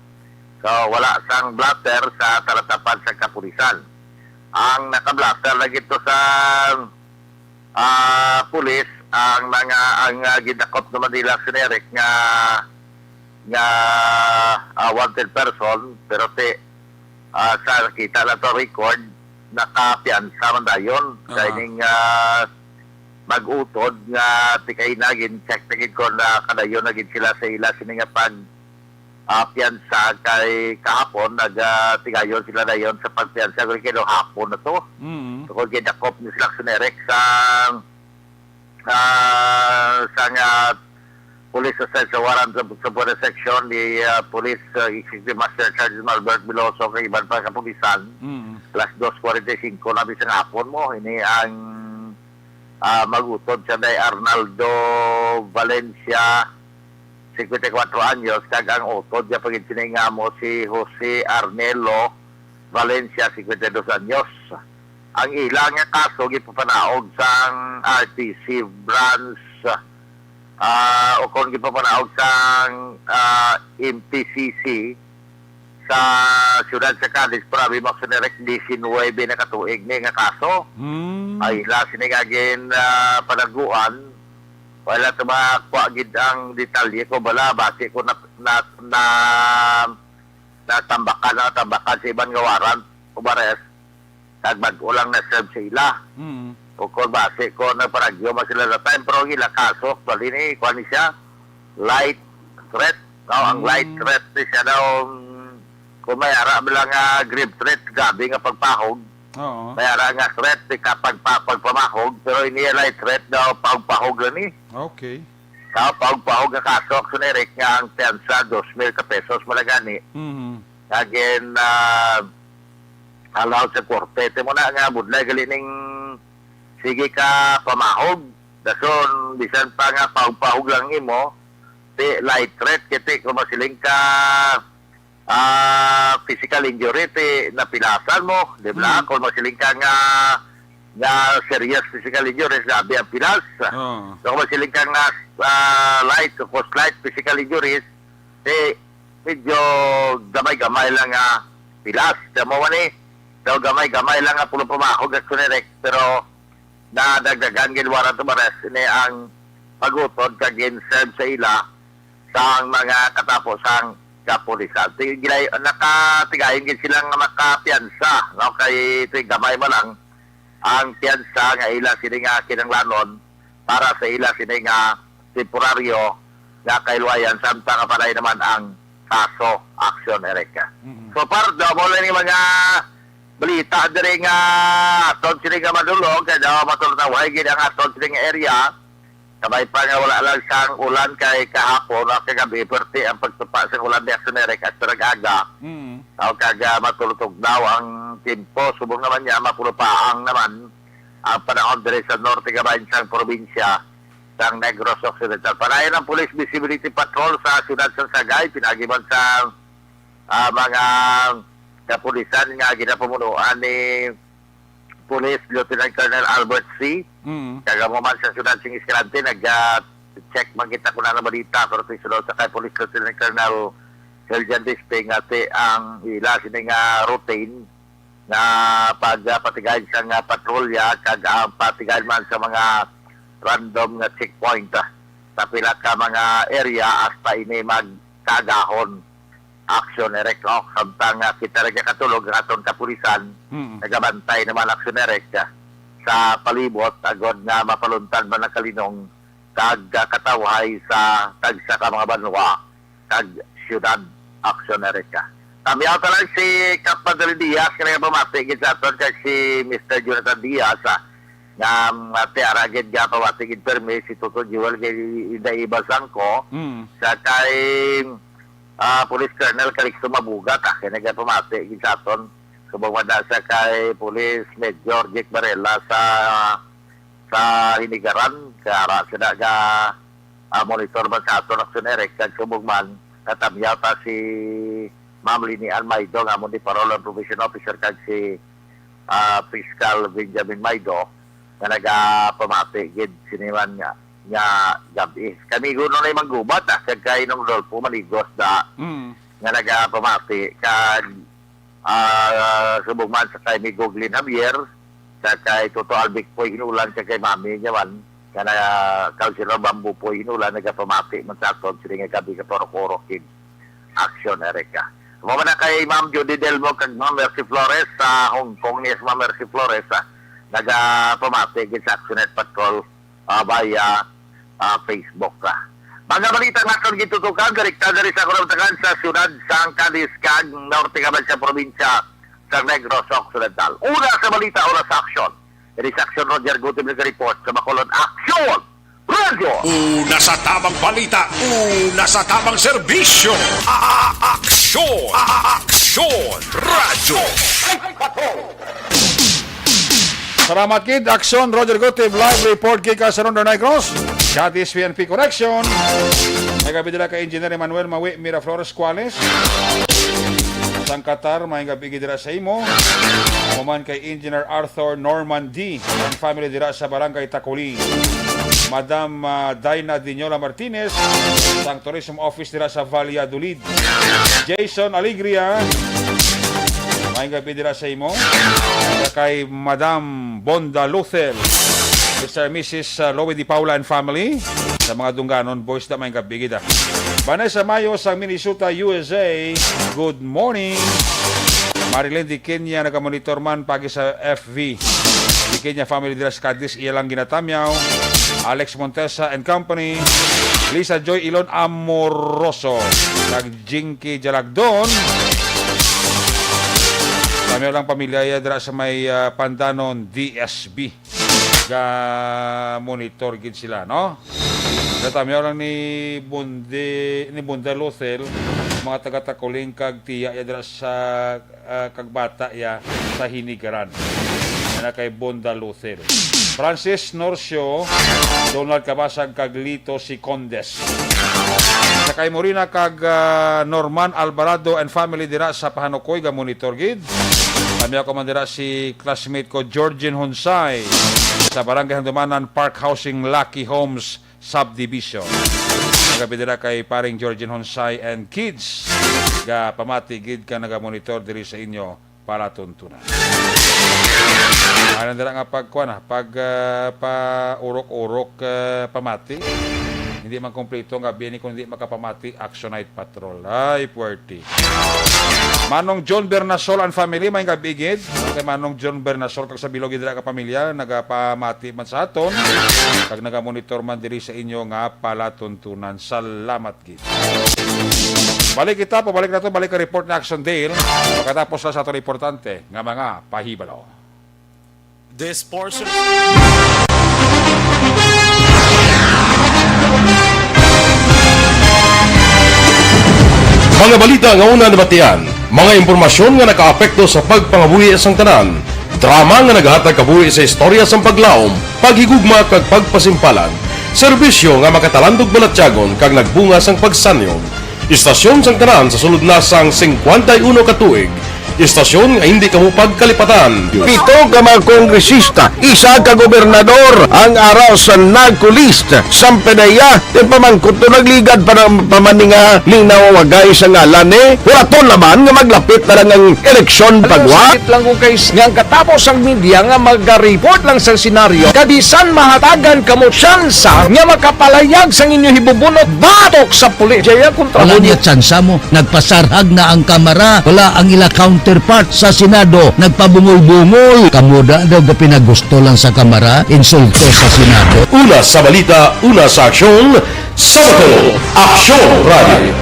So, wala sang blotter sa talatapan sa kapulisan. Ang naka-blotter lagi to sa, ah, pulis, ang mga, ang, ah, gidakop naman nila, aksyon direct, nga, nga, ah, wanted person, pero ti, ah, sa nakita na to record, nakapiyansa man dayon sa Aha. ining, ah, mag-utod nga ti kay na gin-check na gid ko na kadayon na gid sila sa ila sini nga pag, ah, piyansa kay kahapon nag, ah, tigayon sila dayon sa pagpiyansa kay kay hapon na to. Mm. Tungod kay dakop ni sila, aksyon direct sa, ah, sa nga police aside sa warrant sa, sa Buenos Section ni, ah, Police, ah, Executive Master Sergeant Albert Veloso kay iban pa kapulisan. Mm. Alas dos forty-cinco na bisang hapon mo. Ini ang, ah, mag-utod sa day Arnaldo Valencia, singkwenta y kuwatro anyos, kag ang utod niya pagid sini nga mo si Jose Arnelo Valencia, singkwenta y dos anyos. Ang ila nga kaso gipapanaog sang R T C branch, ah, o kon gipapanaog sang, ah, M P C C sa siyudad sa Cadiz, pero abi mo, aksyon direct, diecinuebe na katuig ni nga kaso. Hmm. Ay, ila sini nga gin, ah, panaguan. Wala to makuha gid ang detalye ko, bala, base ko na, na, na, natambakan, natambakan sa iban nga warrant of arrest. Kag bag-o lang na-serve sa ila. Mm. O kung base ko, nagparagyo man sila that time, pero ang ila kaso, actually, ni, kuha ni siya, light threat. No? Ang Mm. light threat ni siya daw, mm, kung may ara mo lang nga grave threat, grabe nga pagpahog. Oo. May ara nga threat, di ka pagpa-, pagpamahog, pero ini light threat daw, pahog-pahog lang ni. Okay. Sa pahog-pahog nga kaso, aksyon direct, nga ang piyansa, dos mil ka pesos, malagani. Mhm. Again, ah, allow sa korte. Ti mo na nga, budlay gali ning sige ka pamahog. Dason, bisan pa nga pahog-pahog lang imo, ti light threat, kiti kung masiling ka, ah, physical injury, ti napilasan mo, di ba? Mm. Kung masiling ka nga, nga serious physical injuries, grabe ang pilas. Oo. So, kung masiling ka nga, ah, light, kung light physical injuries, ti medyo gamay-gamay lang nga pilas. Tama mo ni? So, gamay-gamay lang nga pulo pamahog, aksyon direct, pero nadagdagan gid warrant of arrest ni ang pag-utod kag gin-serve sa ila sang mga katapo sang kapulisan. Ti-, gilay-, nakatigayon gid sila nga makapiyansa, no? Kay ti gamay man lang, ang piyansa nga ila sini nga kinahanglanon para sa ila sini nga temporaryo nga kahilwayan, samtang apalay naman ang kaso, action, Eric. Mm-mm. So far, daw mo lang yung mga balita diri nga aton sini nga madulog, kay daw matultawhay gid ang aton sini nga area. Kabay pa nga wala lang sang ulan kay kahapon o kagabi, pwerte ang pagtupa sang ulan ni Action Eric at sa nag-aga. Mm. Aw kag, ah, matulutog daw ang tiyempo. Subong naman niya, mapulupaang naman ang panahon diri sa norte kabahin sang probinsya sang Negros Occidental. Padayon ang Police Visibility Patrol sa siyudad sa Sagay, pinaagi man sa, ah, mga kapulisan nga ginapamunuan ni Police Lieutenant Colonel Albert C. Mm. Kag amo man sa siyudad sing Escalante, nag-check man kita kung ano balita, pero ito sa kay Police Lieutenant Colonel Sergeant Disping, ati ang ila sini nga routine nga pagpatigay sa nga patrolya kag ang patigay man sa mga random nga checkpoint, ah, sa pila ka mga area hasta ini magkaagahon, Action Eric, no? Samtang, ah, kita nagakatulog ang aton kapulisan, Mm. nagabantay naman, Action Eric, ah, sa palibot agod nga mapaluntad man ang kalinong kag, ah, katawhay sa tagsa ka mga banwa kag siyudad, Action Eric. Tamyaw ta lang si Kap Madeline Diaz nga nagapamati gid sa aton kag si Mister Jonathan Diaz, ah, nga, mm, ati ara gid nga pamati gid permi si Toto Jewel kay Ida Iba Sangko, Mm. sa kay, ah, Police Colonel Calixto Mabugat, ah, kay nagapamati gid sa aton. Subong man na sa kay Police Major Jake Varela sa, sa Hinigaran, kay ara sila ga, ah, monitor man sa aton, Action Eric, kag subong man, natamyaw ta si Ma'am Lini Ann Maido, nga amo ni Parole and Probation Officer, kag si, ah, Fiscal Benjamin Maido, nga nagapamati gid sini man nga, nga gabi. Kami guno na manggubat, ah, kag kay Nong Rodolfo Maligos da, Mm. nga nagapamati, kag, ah, subong man sa kay Migo Glenn Javier, sa kay Toto Albic Poy Hinulan, sa kay Mami niya man, nga na, Councilor Bamboo Poy Hinulan, nagapamati man sa aton, sini nga gabi ka Purok-Urok gid. Action, Erica. Amo man na kay Ma'am Judy Delmo kag Ma'am Mercy Flores sa Hong Kong, niya si Ma'am Mercy Flores, ah, nagapamati gid sa Action Net Patrol, ah, via, ah, Facebook, ah. Mga balita nga aton gitutukan, direkta diri sa Kurabtakan sa siyudad sang Cadiz kag norte kaban sa probinsya sa Negros Occidental. Una sa balita, una sa aksyon. Diri sa aksyon, Roger Gutim nag-report sa Bacolod. Aksyon! Radyo! Una sa tamang balita, una sa tamang serbisyo. A-, a-, aksyon! A-, a-, aksyon! Radyo! Salamat gid, Aksyon, Roger Gutib, live report gikan sa Ronda Negros. Cadiz P N P Correction. May gabi dira kay Engineer Emmanuel Mawi Miraflores Cuales. Sang Qatar, may gabi gid dira sa imo. Amo man kay Engineer Arthur Norman D and family dira sa Barangay Tacoli. Madam, ah, Dina Dinyola Martinez, sang Tourism Office dira sa Valladolid. Jason Alegria, may gabi dira sa imo. Sa kay Madam Bonda Luthel, Mister and Missus, uh, Loie Di Paula and family. Sa mga Dunganon boys na may gabi gid, ah. Vanessa Mayo sa Minnesota, U S A, good morning. Marilyn Di Kenya, nagamonitor man pagi sa F V. Di Kenya family dira sa Cadiz, iya lang ginatamyaw. Alex Montesa and company. Lisa Joy Ilon Amoroso. Kag Jinky Jalagdon. Kami lang pamilya ya dira sa may, ah, Pandanon, D S B. Ga-monitor gid sila, no? Natamyaw lang ni Bunde, ni Bunda Lothel, mga taga Taculing kag tiya ya dira sa, ah, kag bata ya sa Hinigaran. Ana kay Bunda Lothel. Francis Norcio, Donald Cabasag kag Lito Sicondes. Sa kay Morina kag, ah, Norman Alvarado and family dira sa Pahanukoy, ga-monitor gid. Kami ako man dira si classmate ko Georgine Honsay sa Barangay Handumanan Park Housing, Lucky Homes Subdivision. Magabi dira kay paring Georgine Honsay and kids. Ga pamati gid ka naga-monitor diri sa inyo palatuntunan. Ano dira nga pagkuan, ah, pag, ah, pa-urok-urok, ah, pamati. Hindi man kompleto nga bini kung hindi makapamati, Action Night Patrol. Ay, puwerte. Manong John Bernasol and family, may gab-i gid. Kay Manong John Bernasol kag sa bilog gid ka pamilya, nagapamati man sa aton, kag nagamonitor man diri sa inyo nga palatuntunan. Salamat gid. Balik kita, pabalik na to, balik ang report ni Action Dale. Pagkatapos na sa aton importante nga mga pahibalo. This portion. Mga balita nga una nabatian, mga impormasyon nga nakaapekto sa pagpangabuhi sang tanan, drama nga nagahatag kabuhi sa istorya sang paglaom, paghigugma kag pagpasimpalan, serbisyo nga makatalandog balatyagon kag nagbunga sang pagsanyog. Istasyon sang tanan sa sulod na sang singkwenta y uno ka tuig. Istasyon nga hindi kamo pagkalipatan. Pito ka mga kongresista, isa ka gobernador ang ara sa narco list. Sampe na iya, ti pamangkot to nagligad pa ng pamaninga ning nawawagay sa ngalan ni Huraton naman nga maglapit na lang ang eleksyon pagwa. Sakit lang ko kay s-, nga ang katapos ang media nga mag-report lang sa senaryo, kabisan mahatagan kamo tsansa nga makapalayag sang inyo hibubunot batok sa pulis. Jaya kontra Wala mo niya tsansa mo. Nagpasarhag na ang Kamara. Wala ang ila counterpart sa Senado. Nagpabungol-bungol. Kamo da daw gapinagusto lang sa Kamara, insulto sa Senado. Una sa balita, una sa aksyon, sa Bacolod, Aksyon Radio.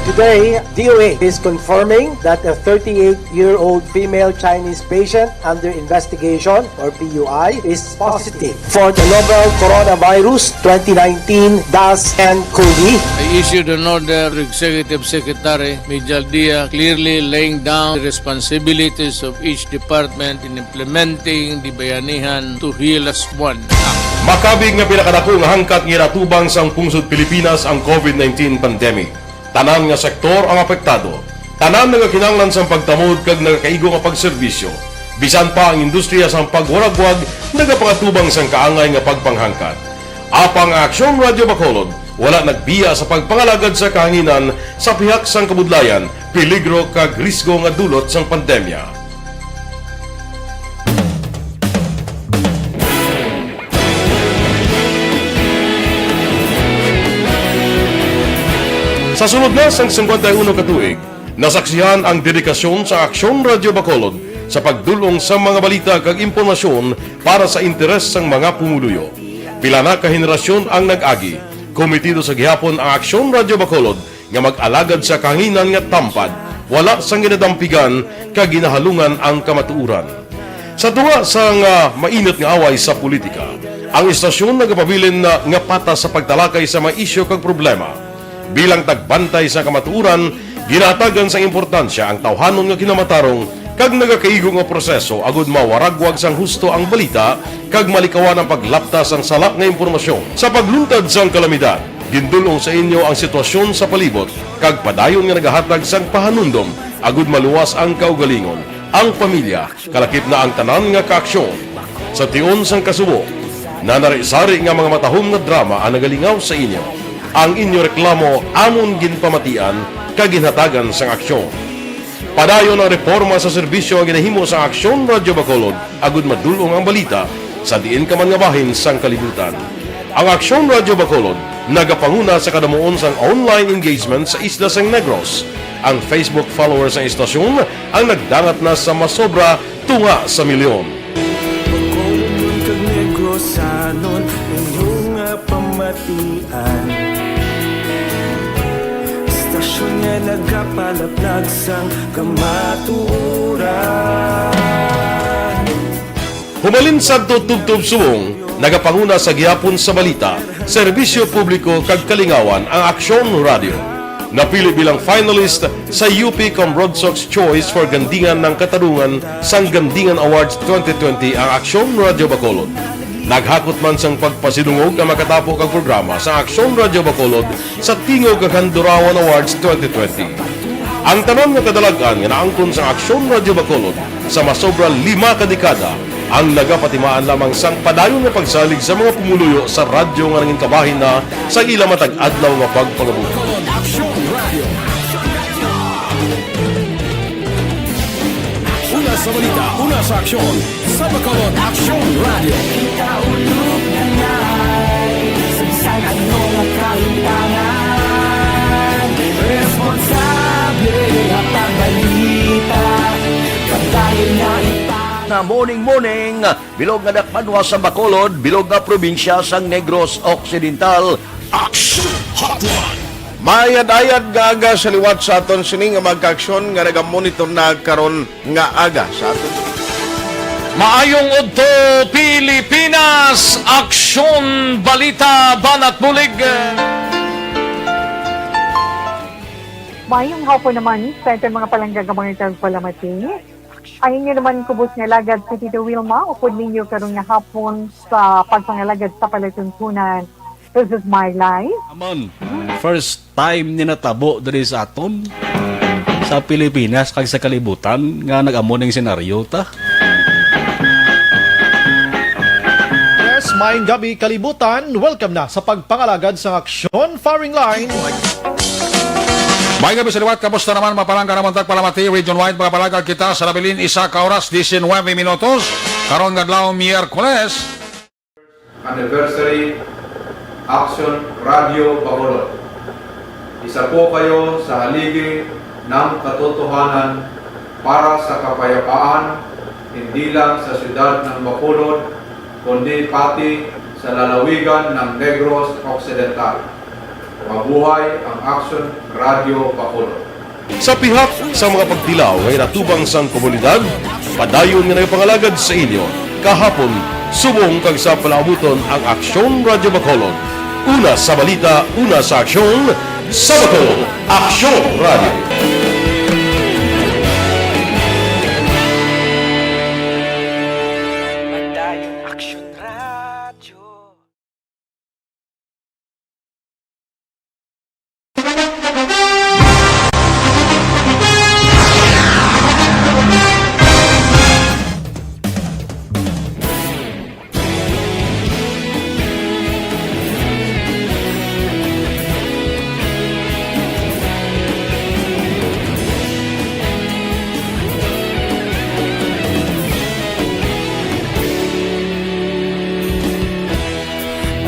Today, D O A is confirming that a thirty-eight-year-old female Chinese patient under investigation, or P U I, is positive for the novel coronavirus twenty nineteen dash N cov. I issued an order to Executive Secretary Mijal Dia, clearly laying down the responsibilities of each department in implementing the Bayanihan to Heal as One Act. Makabig nga pinakadako nga hangkat nga ginatubang sang pungsod Pilipinas ang covid nineteen pandemic. Tanan nga sektor ang apektado. Tanan nagakinahanglan sang pagtamod kag nagakaigo nga pagserbisyo. Bisan pa ang industriya sang pagwaragwag nagapangatubang sang kaangay nga pagpanghangkat. Apang ang Aksyon Radio Bacolod wala nagbiya sa pagpangalagad sa kahanginan sa pihak sang kabudlayan, peligro kag risgo nga dulot sang pandemya. Sa sulod na sang singkwenta y uno ka tuig, nasaksihan ang dedikasyon sa Aksyon Radio Bacolod sa pagdul-ong sa mga balita kag impormasyon para sa interes sang mga pumuluyo. Pila na ka henerasyon ang nag-agi, komitido sa gihapon ang Aksyon Radio Bacolod nga mag-alagad sa kahanginan nga tampad, wala sang ginadampigan kag ginahalungan ang kamatuoran. Sa tunga sang, ah, mainit nga away sa politika, ang istasyon nagapabilin na nga patas sa pagtalakay sa mga isyu kag problema. Bilang tagbantay sa kamatuoran, ginahatagan sang importansya ang tawhanon nga kinamatarong kag nagakaigo nga proseso agud mawaragwag sang husto ang balita kag malikawan ang paglapta sang sala nga impormasyon. Sa pagluntad sang kalamidad, gindul-ong sa inyo ang sitwasyon sa palibot kag padayon nga nagahatag sang pahanumdom agud maluwas ang kaugalingon, ang pamilya, kalakip na ang tanan nga kaaksyon. Sa tion sang kasubo, nanari-sari nga mga matahom nga drama ang nagalingaw sa inyo. Ang inyo reklamo amon ginpamatian kag ginhatagan sang aksyon. Padayon ang reporma sa serbisyo nga ginahimo sang Aksyon Radio Bacolod agud madul-ong ang balita sa diin ka man nga bahin sang kalibutan. Ang Aksyon Radio Bacolod nagapanguna sa kadamuon sang online engagement sa isla sang Negros. Ang Facebook followers sang istasyon ang nagdangat na sa masobra tunga sa milyon. Bacolodnon kag Negrosanon, inyo nga pamatian. Istasyon nga nagapalaplag sang kamatuoran. Humalin sadto tubtob subong, nagapanguna sa gihapon sa balita, serbisyo publiko kag kalingawan ang Aksyon Radio. Napili bilang finalist sa U P Comrod Sox Choice for Gandingan ng Katarungan sang Gandingan Awards twenty twenty ang Aksyon Radio Bacolod. Naghakot man sang pagpasidungog ang makatapo kag programa sa Aksyon Radio Bacolod sa Tingog kag Handurawan Awards twenty twenty. Ang tanan nga kadalag-an nga naangkon sang Aksyon Radio Bacolod sa masobra lima ka dekada ang nagapatimaan lamang sang padayon nga pagsalig sa mga pumuluyo sa radyo nga nangin kabahin na sa ila matag adlaw nga pagpangabuhi. Aksyon Radio. Una sa balita, una sa aksyon, sa Bacolod Aksyon Radio. Kita ulog na ngay, sa bisan ano nga kahimtangan, responsable Morning, morning, bilog nga dakbanwa sa Bacolod, bilog nga probinsya sang Negros Occidental. Action Hotline. Mayad-ayad nga aga sa liwat sa aton sini nga mga kaaksyon nga nagamonitor na karon nga aga sa aton. Maayong udto, Pilipinas! Aksyon, balita, banat bulig. Mayong hapon naman sa aton mga palangga nga mga tagpalamati. Ang inyo naman kubos nga alagad si Tito Wilma, upod ninyo karon nga hapon sa pagpangalagad sa palatuntunan. This is my life. Amon, first time ni natabo diri sa aton, sa Pilipinas kag sa kalibutan, nga nag-amo ning senaryo ta. Yes, maayong gabi, kalibutan. Welcome na sa pagpangalagad sang aksyon, firing line. May gabi sa liwat, kamusta naman, mga palangga namon tagpalamati, region wide, mga palangga kita sa nabilin, isa ka oras, diecinuebe minutos, karon nga adlaw, Miyerkules. Anniversary, Action Radio Bacolod. Isa po kayo sa haligi ng katotohanan para sa kapayapaan, hindi lang sa siyudad ng Bacolod, kundi pati sa lalawigan ng Negros Occidental. Mabuhay ang Action Radio Bacolod. Sa pihak sa mga pagtilaw nga ginatubang sang komunidad, padayon nga nagapangalagad sa inyo kahapon, subong kag sa palaabuton ang Aksyon Radyo Bacolod. Una sa balita, una sa aksyon, sa Bacolod, Aksyon Radyo. Padayon Aksyon Radyo.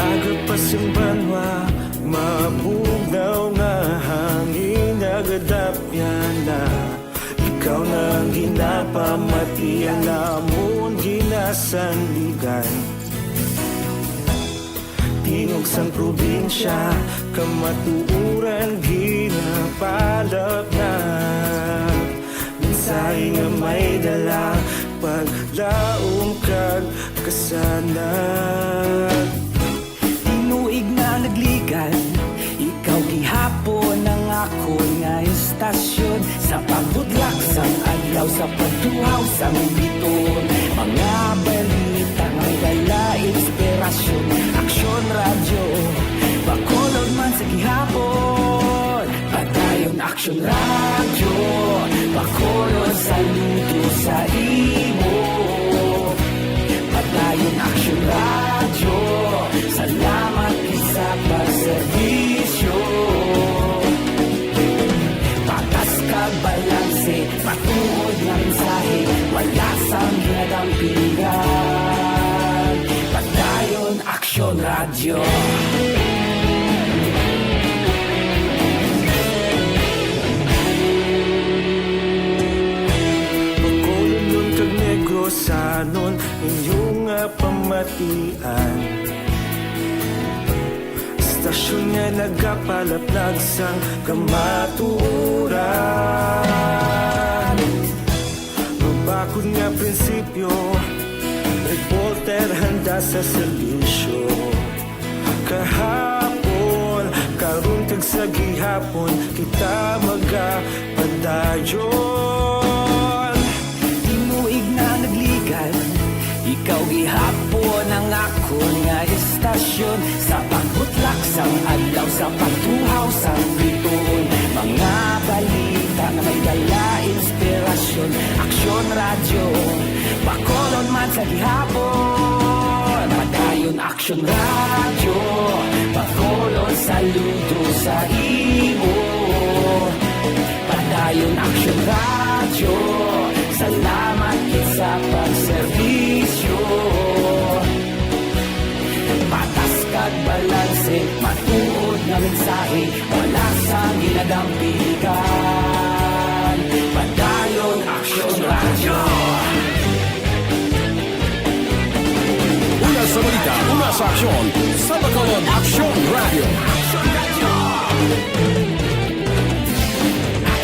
Aga pa sing banwa, mabugnaw nga hangin, nagadapyan na. Ikaw na ang ginapamati, ang amon ginasandigan. Tingog sang probinsya, kamatuoran ginapalapnag. Mensahe nga may dala, paglaom kag kasanag. Tinuig na nagligad, ikaw gihapon ang akon nga istasyon. Sa pagbutlak sang adlaw, sa pagtuhaw sang biton, mga balita nga may dala inspirasyon. Aksyon Radyo, Bacolod man sa gihapon. Padayon Aksyon Radyo, Bacolod, saludo sa imo. Padayon Aksyon Radyo, salamat gid sa pagserbisyo. Patas kag balanse, matuod nga mensahe, wala sang ginadampigan. Padayon Aksyon Radyo. Bacolodnon kag Negrosanon, inyo nga pamatian. Istasyon nga nagapalaplag sang kamatuoran. Mabakod nga prinsipyo, reporter handa sa serbisyo. Kahapon, karon kag sa gihapon, kita magapadayon. Tinuig na nagligad, ikaw gihapon ang akon nga istasyon. Sa pagbutlak sang adlaw, sa pagtuhaw sang biton, mga balita nga may dala inspirasyon. Aksyon Radyo, Bacolod man sa gihapon. Padayon Aksyon Radyo, Bacolod, saludo sa imo. Padayon Aksyon Radyo, salamat gid sa pagserbisyo. Patas kag balanse, matuod nga mensahe, wala sang ginadampigan. Padayon Aksyon Radyo. Una sa aksyon, sa Bacolod Aksyon Radio.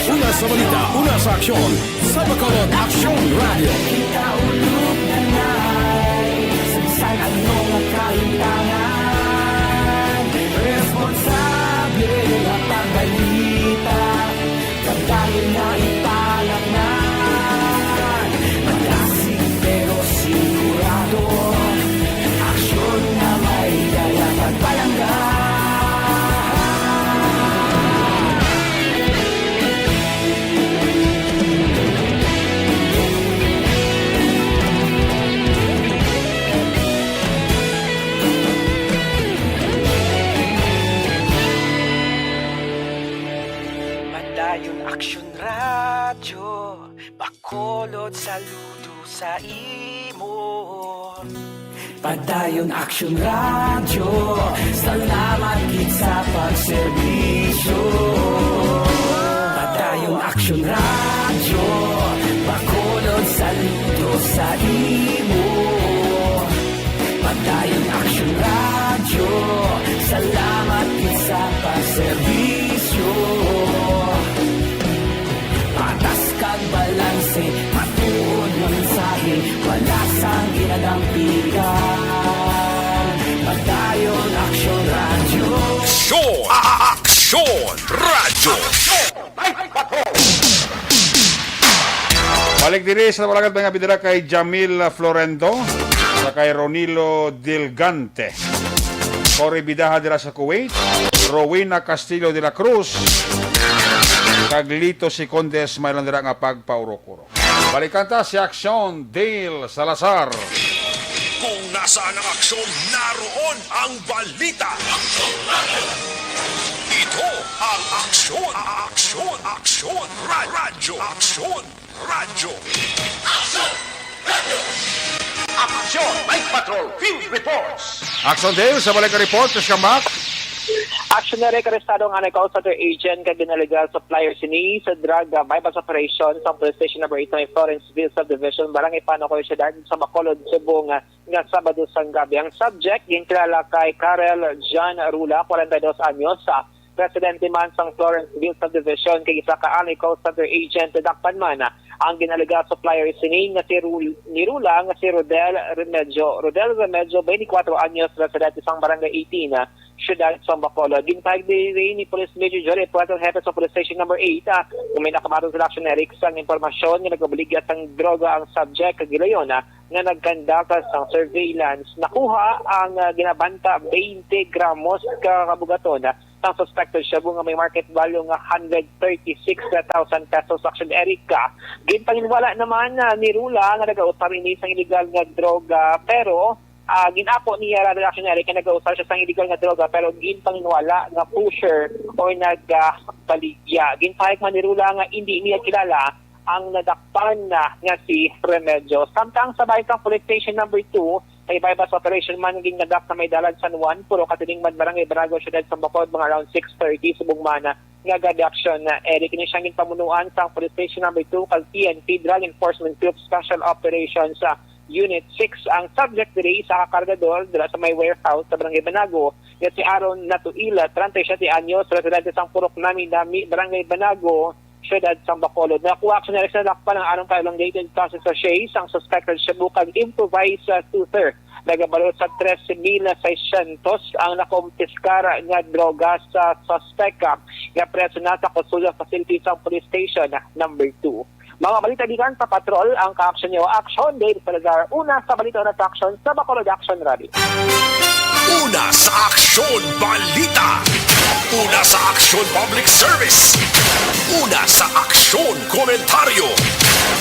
Una sa balita, una sa aksyon, sa Bacolod Aksyon Radio. Kita ulog na nai, sa bisan ano nga kahitangan, responsable nga pagbalita. Pagdayon na ipalaknag, malasig pero sigurado, aksyon na may dala pagpalangga. Padayon Aksyon Radyo, Bacolod, saludo sa imo. Padayon Aksyon Radyo, salamat gid sa pagserbisyo. Padayon Aksyon Radyo, Bacolod, saludo sa imo. Padayon Aksyon Radyo, salamat gid sa pagserbisyo. Patas kag balanse, matuod nga mensahe, wala sang ginadampigan. Padayon Aksyon Radyo. Aksyon! A-, a-, Aksyon Radyo! Balik diri sa Malagat, mga bidira, kay Jamil Florendo sa kay Ronilo Dilgante. Cory Bidaha dira sa Kuwait, Rowena Castillo de la Cruz, kag Lito Secondes, may lang dira nga pagpaurok-urok. Balikan ta si Aksyon Dale Salazar. Kung nasaan ang aksyon, naroon ang balita. Ito ang Aksyon, Aksyon, Aksyon, Ra-, Radyo, Aksyon, Radyo. Aksyon, Radyo. Aksyon, Night Patrol, Field Reports. Aksyon Dale, sa balik nga report, please come back. Aksyon na rin, arestado ang anay call center agent kag ginalegal supplier sini sa drug, ah, buy-bust operation sa Police Station Number Eight sa may Florenceville Subdivision, Barangay Panukoy, Siyudad sa Bacolod, Cebu, nga, nga Sabado sang gabi. Ang subject, ginkilala kay Karel John Rula, kwarenta y dos anyos, ah, residente man sang Florenceville Subdivision, kag isa ka anay call center agent. Nadakpan man ang ginalegal supplier sini nga si Rul-, ni Rula nga si Rodel Remedio. Rodel Remedio, twenty-four anyos, residente sang Barangay eighteen, ah, Siyudad sang Bacolod. Ginpahayag diri ni Police Major Johnny Puerto, hepe sa Police Station Number Eight, ah, nga may nakabaton sila, Aksyon Eric, sang impormasyon nga nagabaligya sang droga ang subject kag gilayon, ah, nga nagkandaka sang surveillance. Nakuha ang, ah, ginabanta twenty gramos ka kabugaton, ah, sang suspected shabu nga may market value nga hundred thirty-six thousand pesos, Aksyon Eric. Ginpanginwala naman, ah, ni Rula nga nagausar ini sang iligal nga droga, pero ah, gin-ako niya ra, Aksyon Eric, nga nagausar siya sang iligal nga droga, pero ginpanginwala nga pusher or nagbaligya. Ginpahayag man ni Rula nga indi niya kilala ang nadakpan na nga si Remedio. Samtang sa bahin sang Police Station Number Two, may buy-bust operation man nga gingandak sa may Dalan San Juan, Purok Katilingban, Barangay Banago, Siyudad sang Bacolod, mga around six thirty subong man nga gabi, Aksyon Eric. Ini siyang ginpamunuan sang Police Station Number Two kag P N P, Drug Enforcement Group Special Operations, ah, Unit Six. Ang subject diri, isa ka kargador dira sa may warehouse sa Barangay Banago, nga si Aaron Natuila, treinta y siete anyos, residente sang Purok Nami-Nami, Barangay Banago, Siyudad sang Bacolod. Nakuha, Aksyon Eric, sa dakpan ang aron ka elongated sausage sachet, ang suspected shabu kag improvised, ah, toother. Nagabalor sa trese mil seiscientos ang nakumpiskar nga droga sa suspect, ah, nga preso na sa Custodia Facility sa Police Station Number Two. Mga balita gikan sa Patrol, ang kaaksyon niyo, Aksyon Dave Salazar. Una sa balita, una sa aksyon sa Bacolod Aksyon Radio. Una sa aksyon, balita. Una sa aksyon, public service. Una sa aksyon, komentaryo.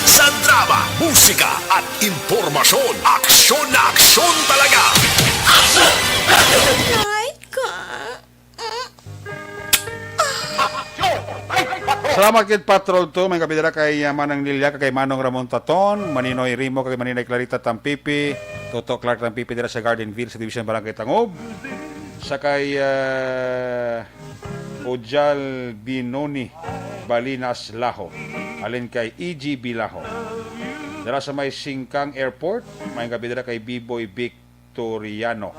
Sa drama, musika, at impormasyon. Aksyon na aksyon talaga. Aksyon! Aksyon! Ay, ka. Salamat gid, Patrol Two. May gabi dira kay, ah, Manang Lilia, kay Manong Ramon Taton, Maninoy Rimo, kay Maninay Clarita Tampipi, Toto Clark Tampipi dira sa Garden View Subdivision, Barangay Tangub. Sa kay, ah, Ujal Binoni Balinas Laho. Alin kay E G B Laho. Dira sa may Singkang Airport, may gabi dira kay B-Boy Vic Toriano.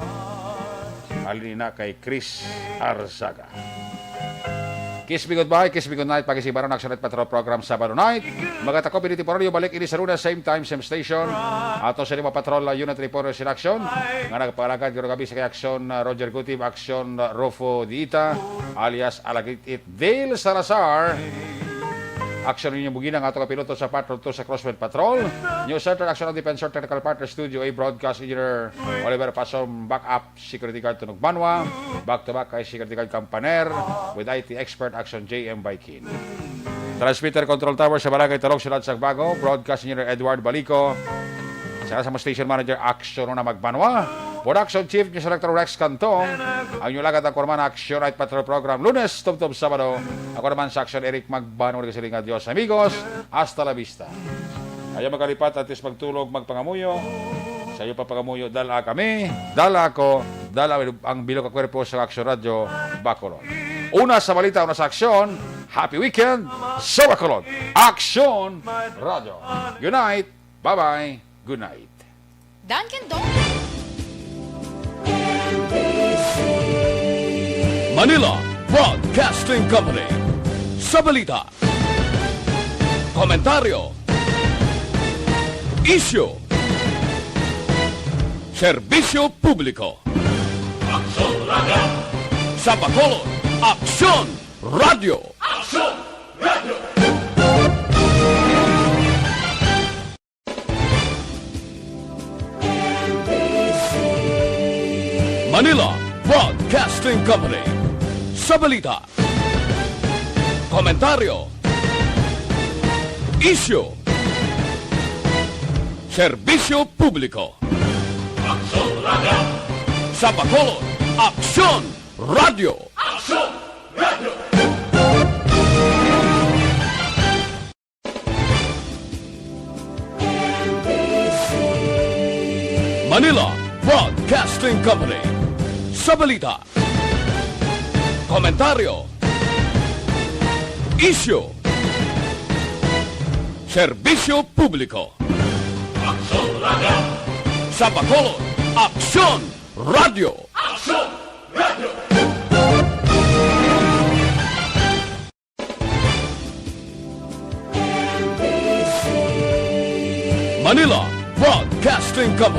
Halin na kay Chris Arzaga. Kiss me goodbye, kiss me goodnight. Pag-isibaran ang Action Night Patrol Program Sabado Night. Magkatakup ini temporaryo, balik ini sa Lunes, same time, same station. Ato sa lima patrol, uh, unit report sa action. Nga nagpalagad garo gabi sa kay Action, uh, Roger Gutib, Action, uh, Rufo Diita, alias Alagit It Dale Salazar. Action ninyo bugina nga ato kapiloto sa Patrol two sa Crosswind Patrol. News Center, Action ang Defensor, Technical Partner, Studio A, Broadcast Engineer Oliver Pasom, Backup Security Guard Tunog Banwa, back to back kay Security Guard Campaner, with I T expert Action J M Baikin. Transmitter Control Tower sa Barangay Talog, Siyudad Sagbago, Broadcast Engineer Edward Balico, sa, sa mo Station Manager Action Una Magbanwa, Production Chief News Director Rex Cantong, ang inyong lagad ang kurman Action Night Patrol Program, Lunes tubtob Sabado. Ako naman sa Action Eric Magbanwa, nagasiling nga Dios, amigos, hasta la vista. Ayaw magkalipat, antes magtulog, magpangamuyo. Sa iyo pa pangamuyo, dala kami, dala ako, dala ang bilog ka kwerpo sa Aksyon Radyo Bacolod. Una sa balita, una sa aksyon, happy weekend sa Bacolod. Aksyon Radyo. Unite, bye-bye, good night. Dunkin' Donuts. Manila Broadcasting Company. Sa balita, komentaryo, isyu, serbisyo publiko. Aksyon Radyo. Sa Bacolod, Aksyon Radyo. Aksyon Radyo. Manila Broadcasting Company. Sa balita, komentaryo, isyu, serbisyo publiko. Aksyon Radyo. Sa Bacolod, Aksyon Radyo. Aksyon Radyo. Manila Broadcasting Company. Sa balita, komentaryo, isyu, serbisyo publiko. Aksyon Radyo. Sa Bacolod, Aksyon Radyo. Aksyon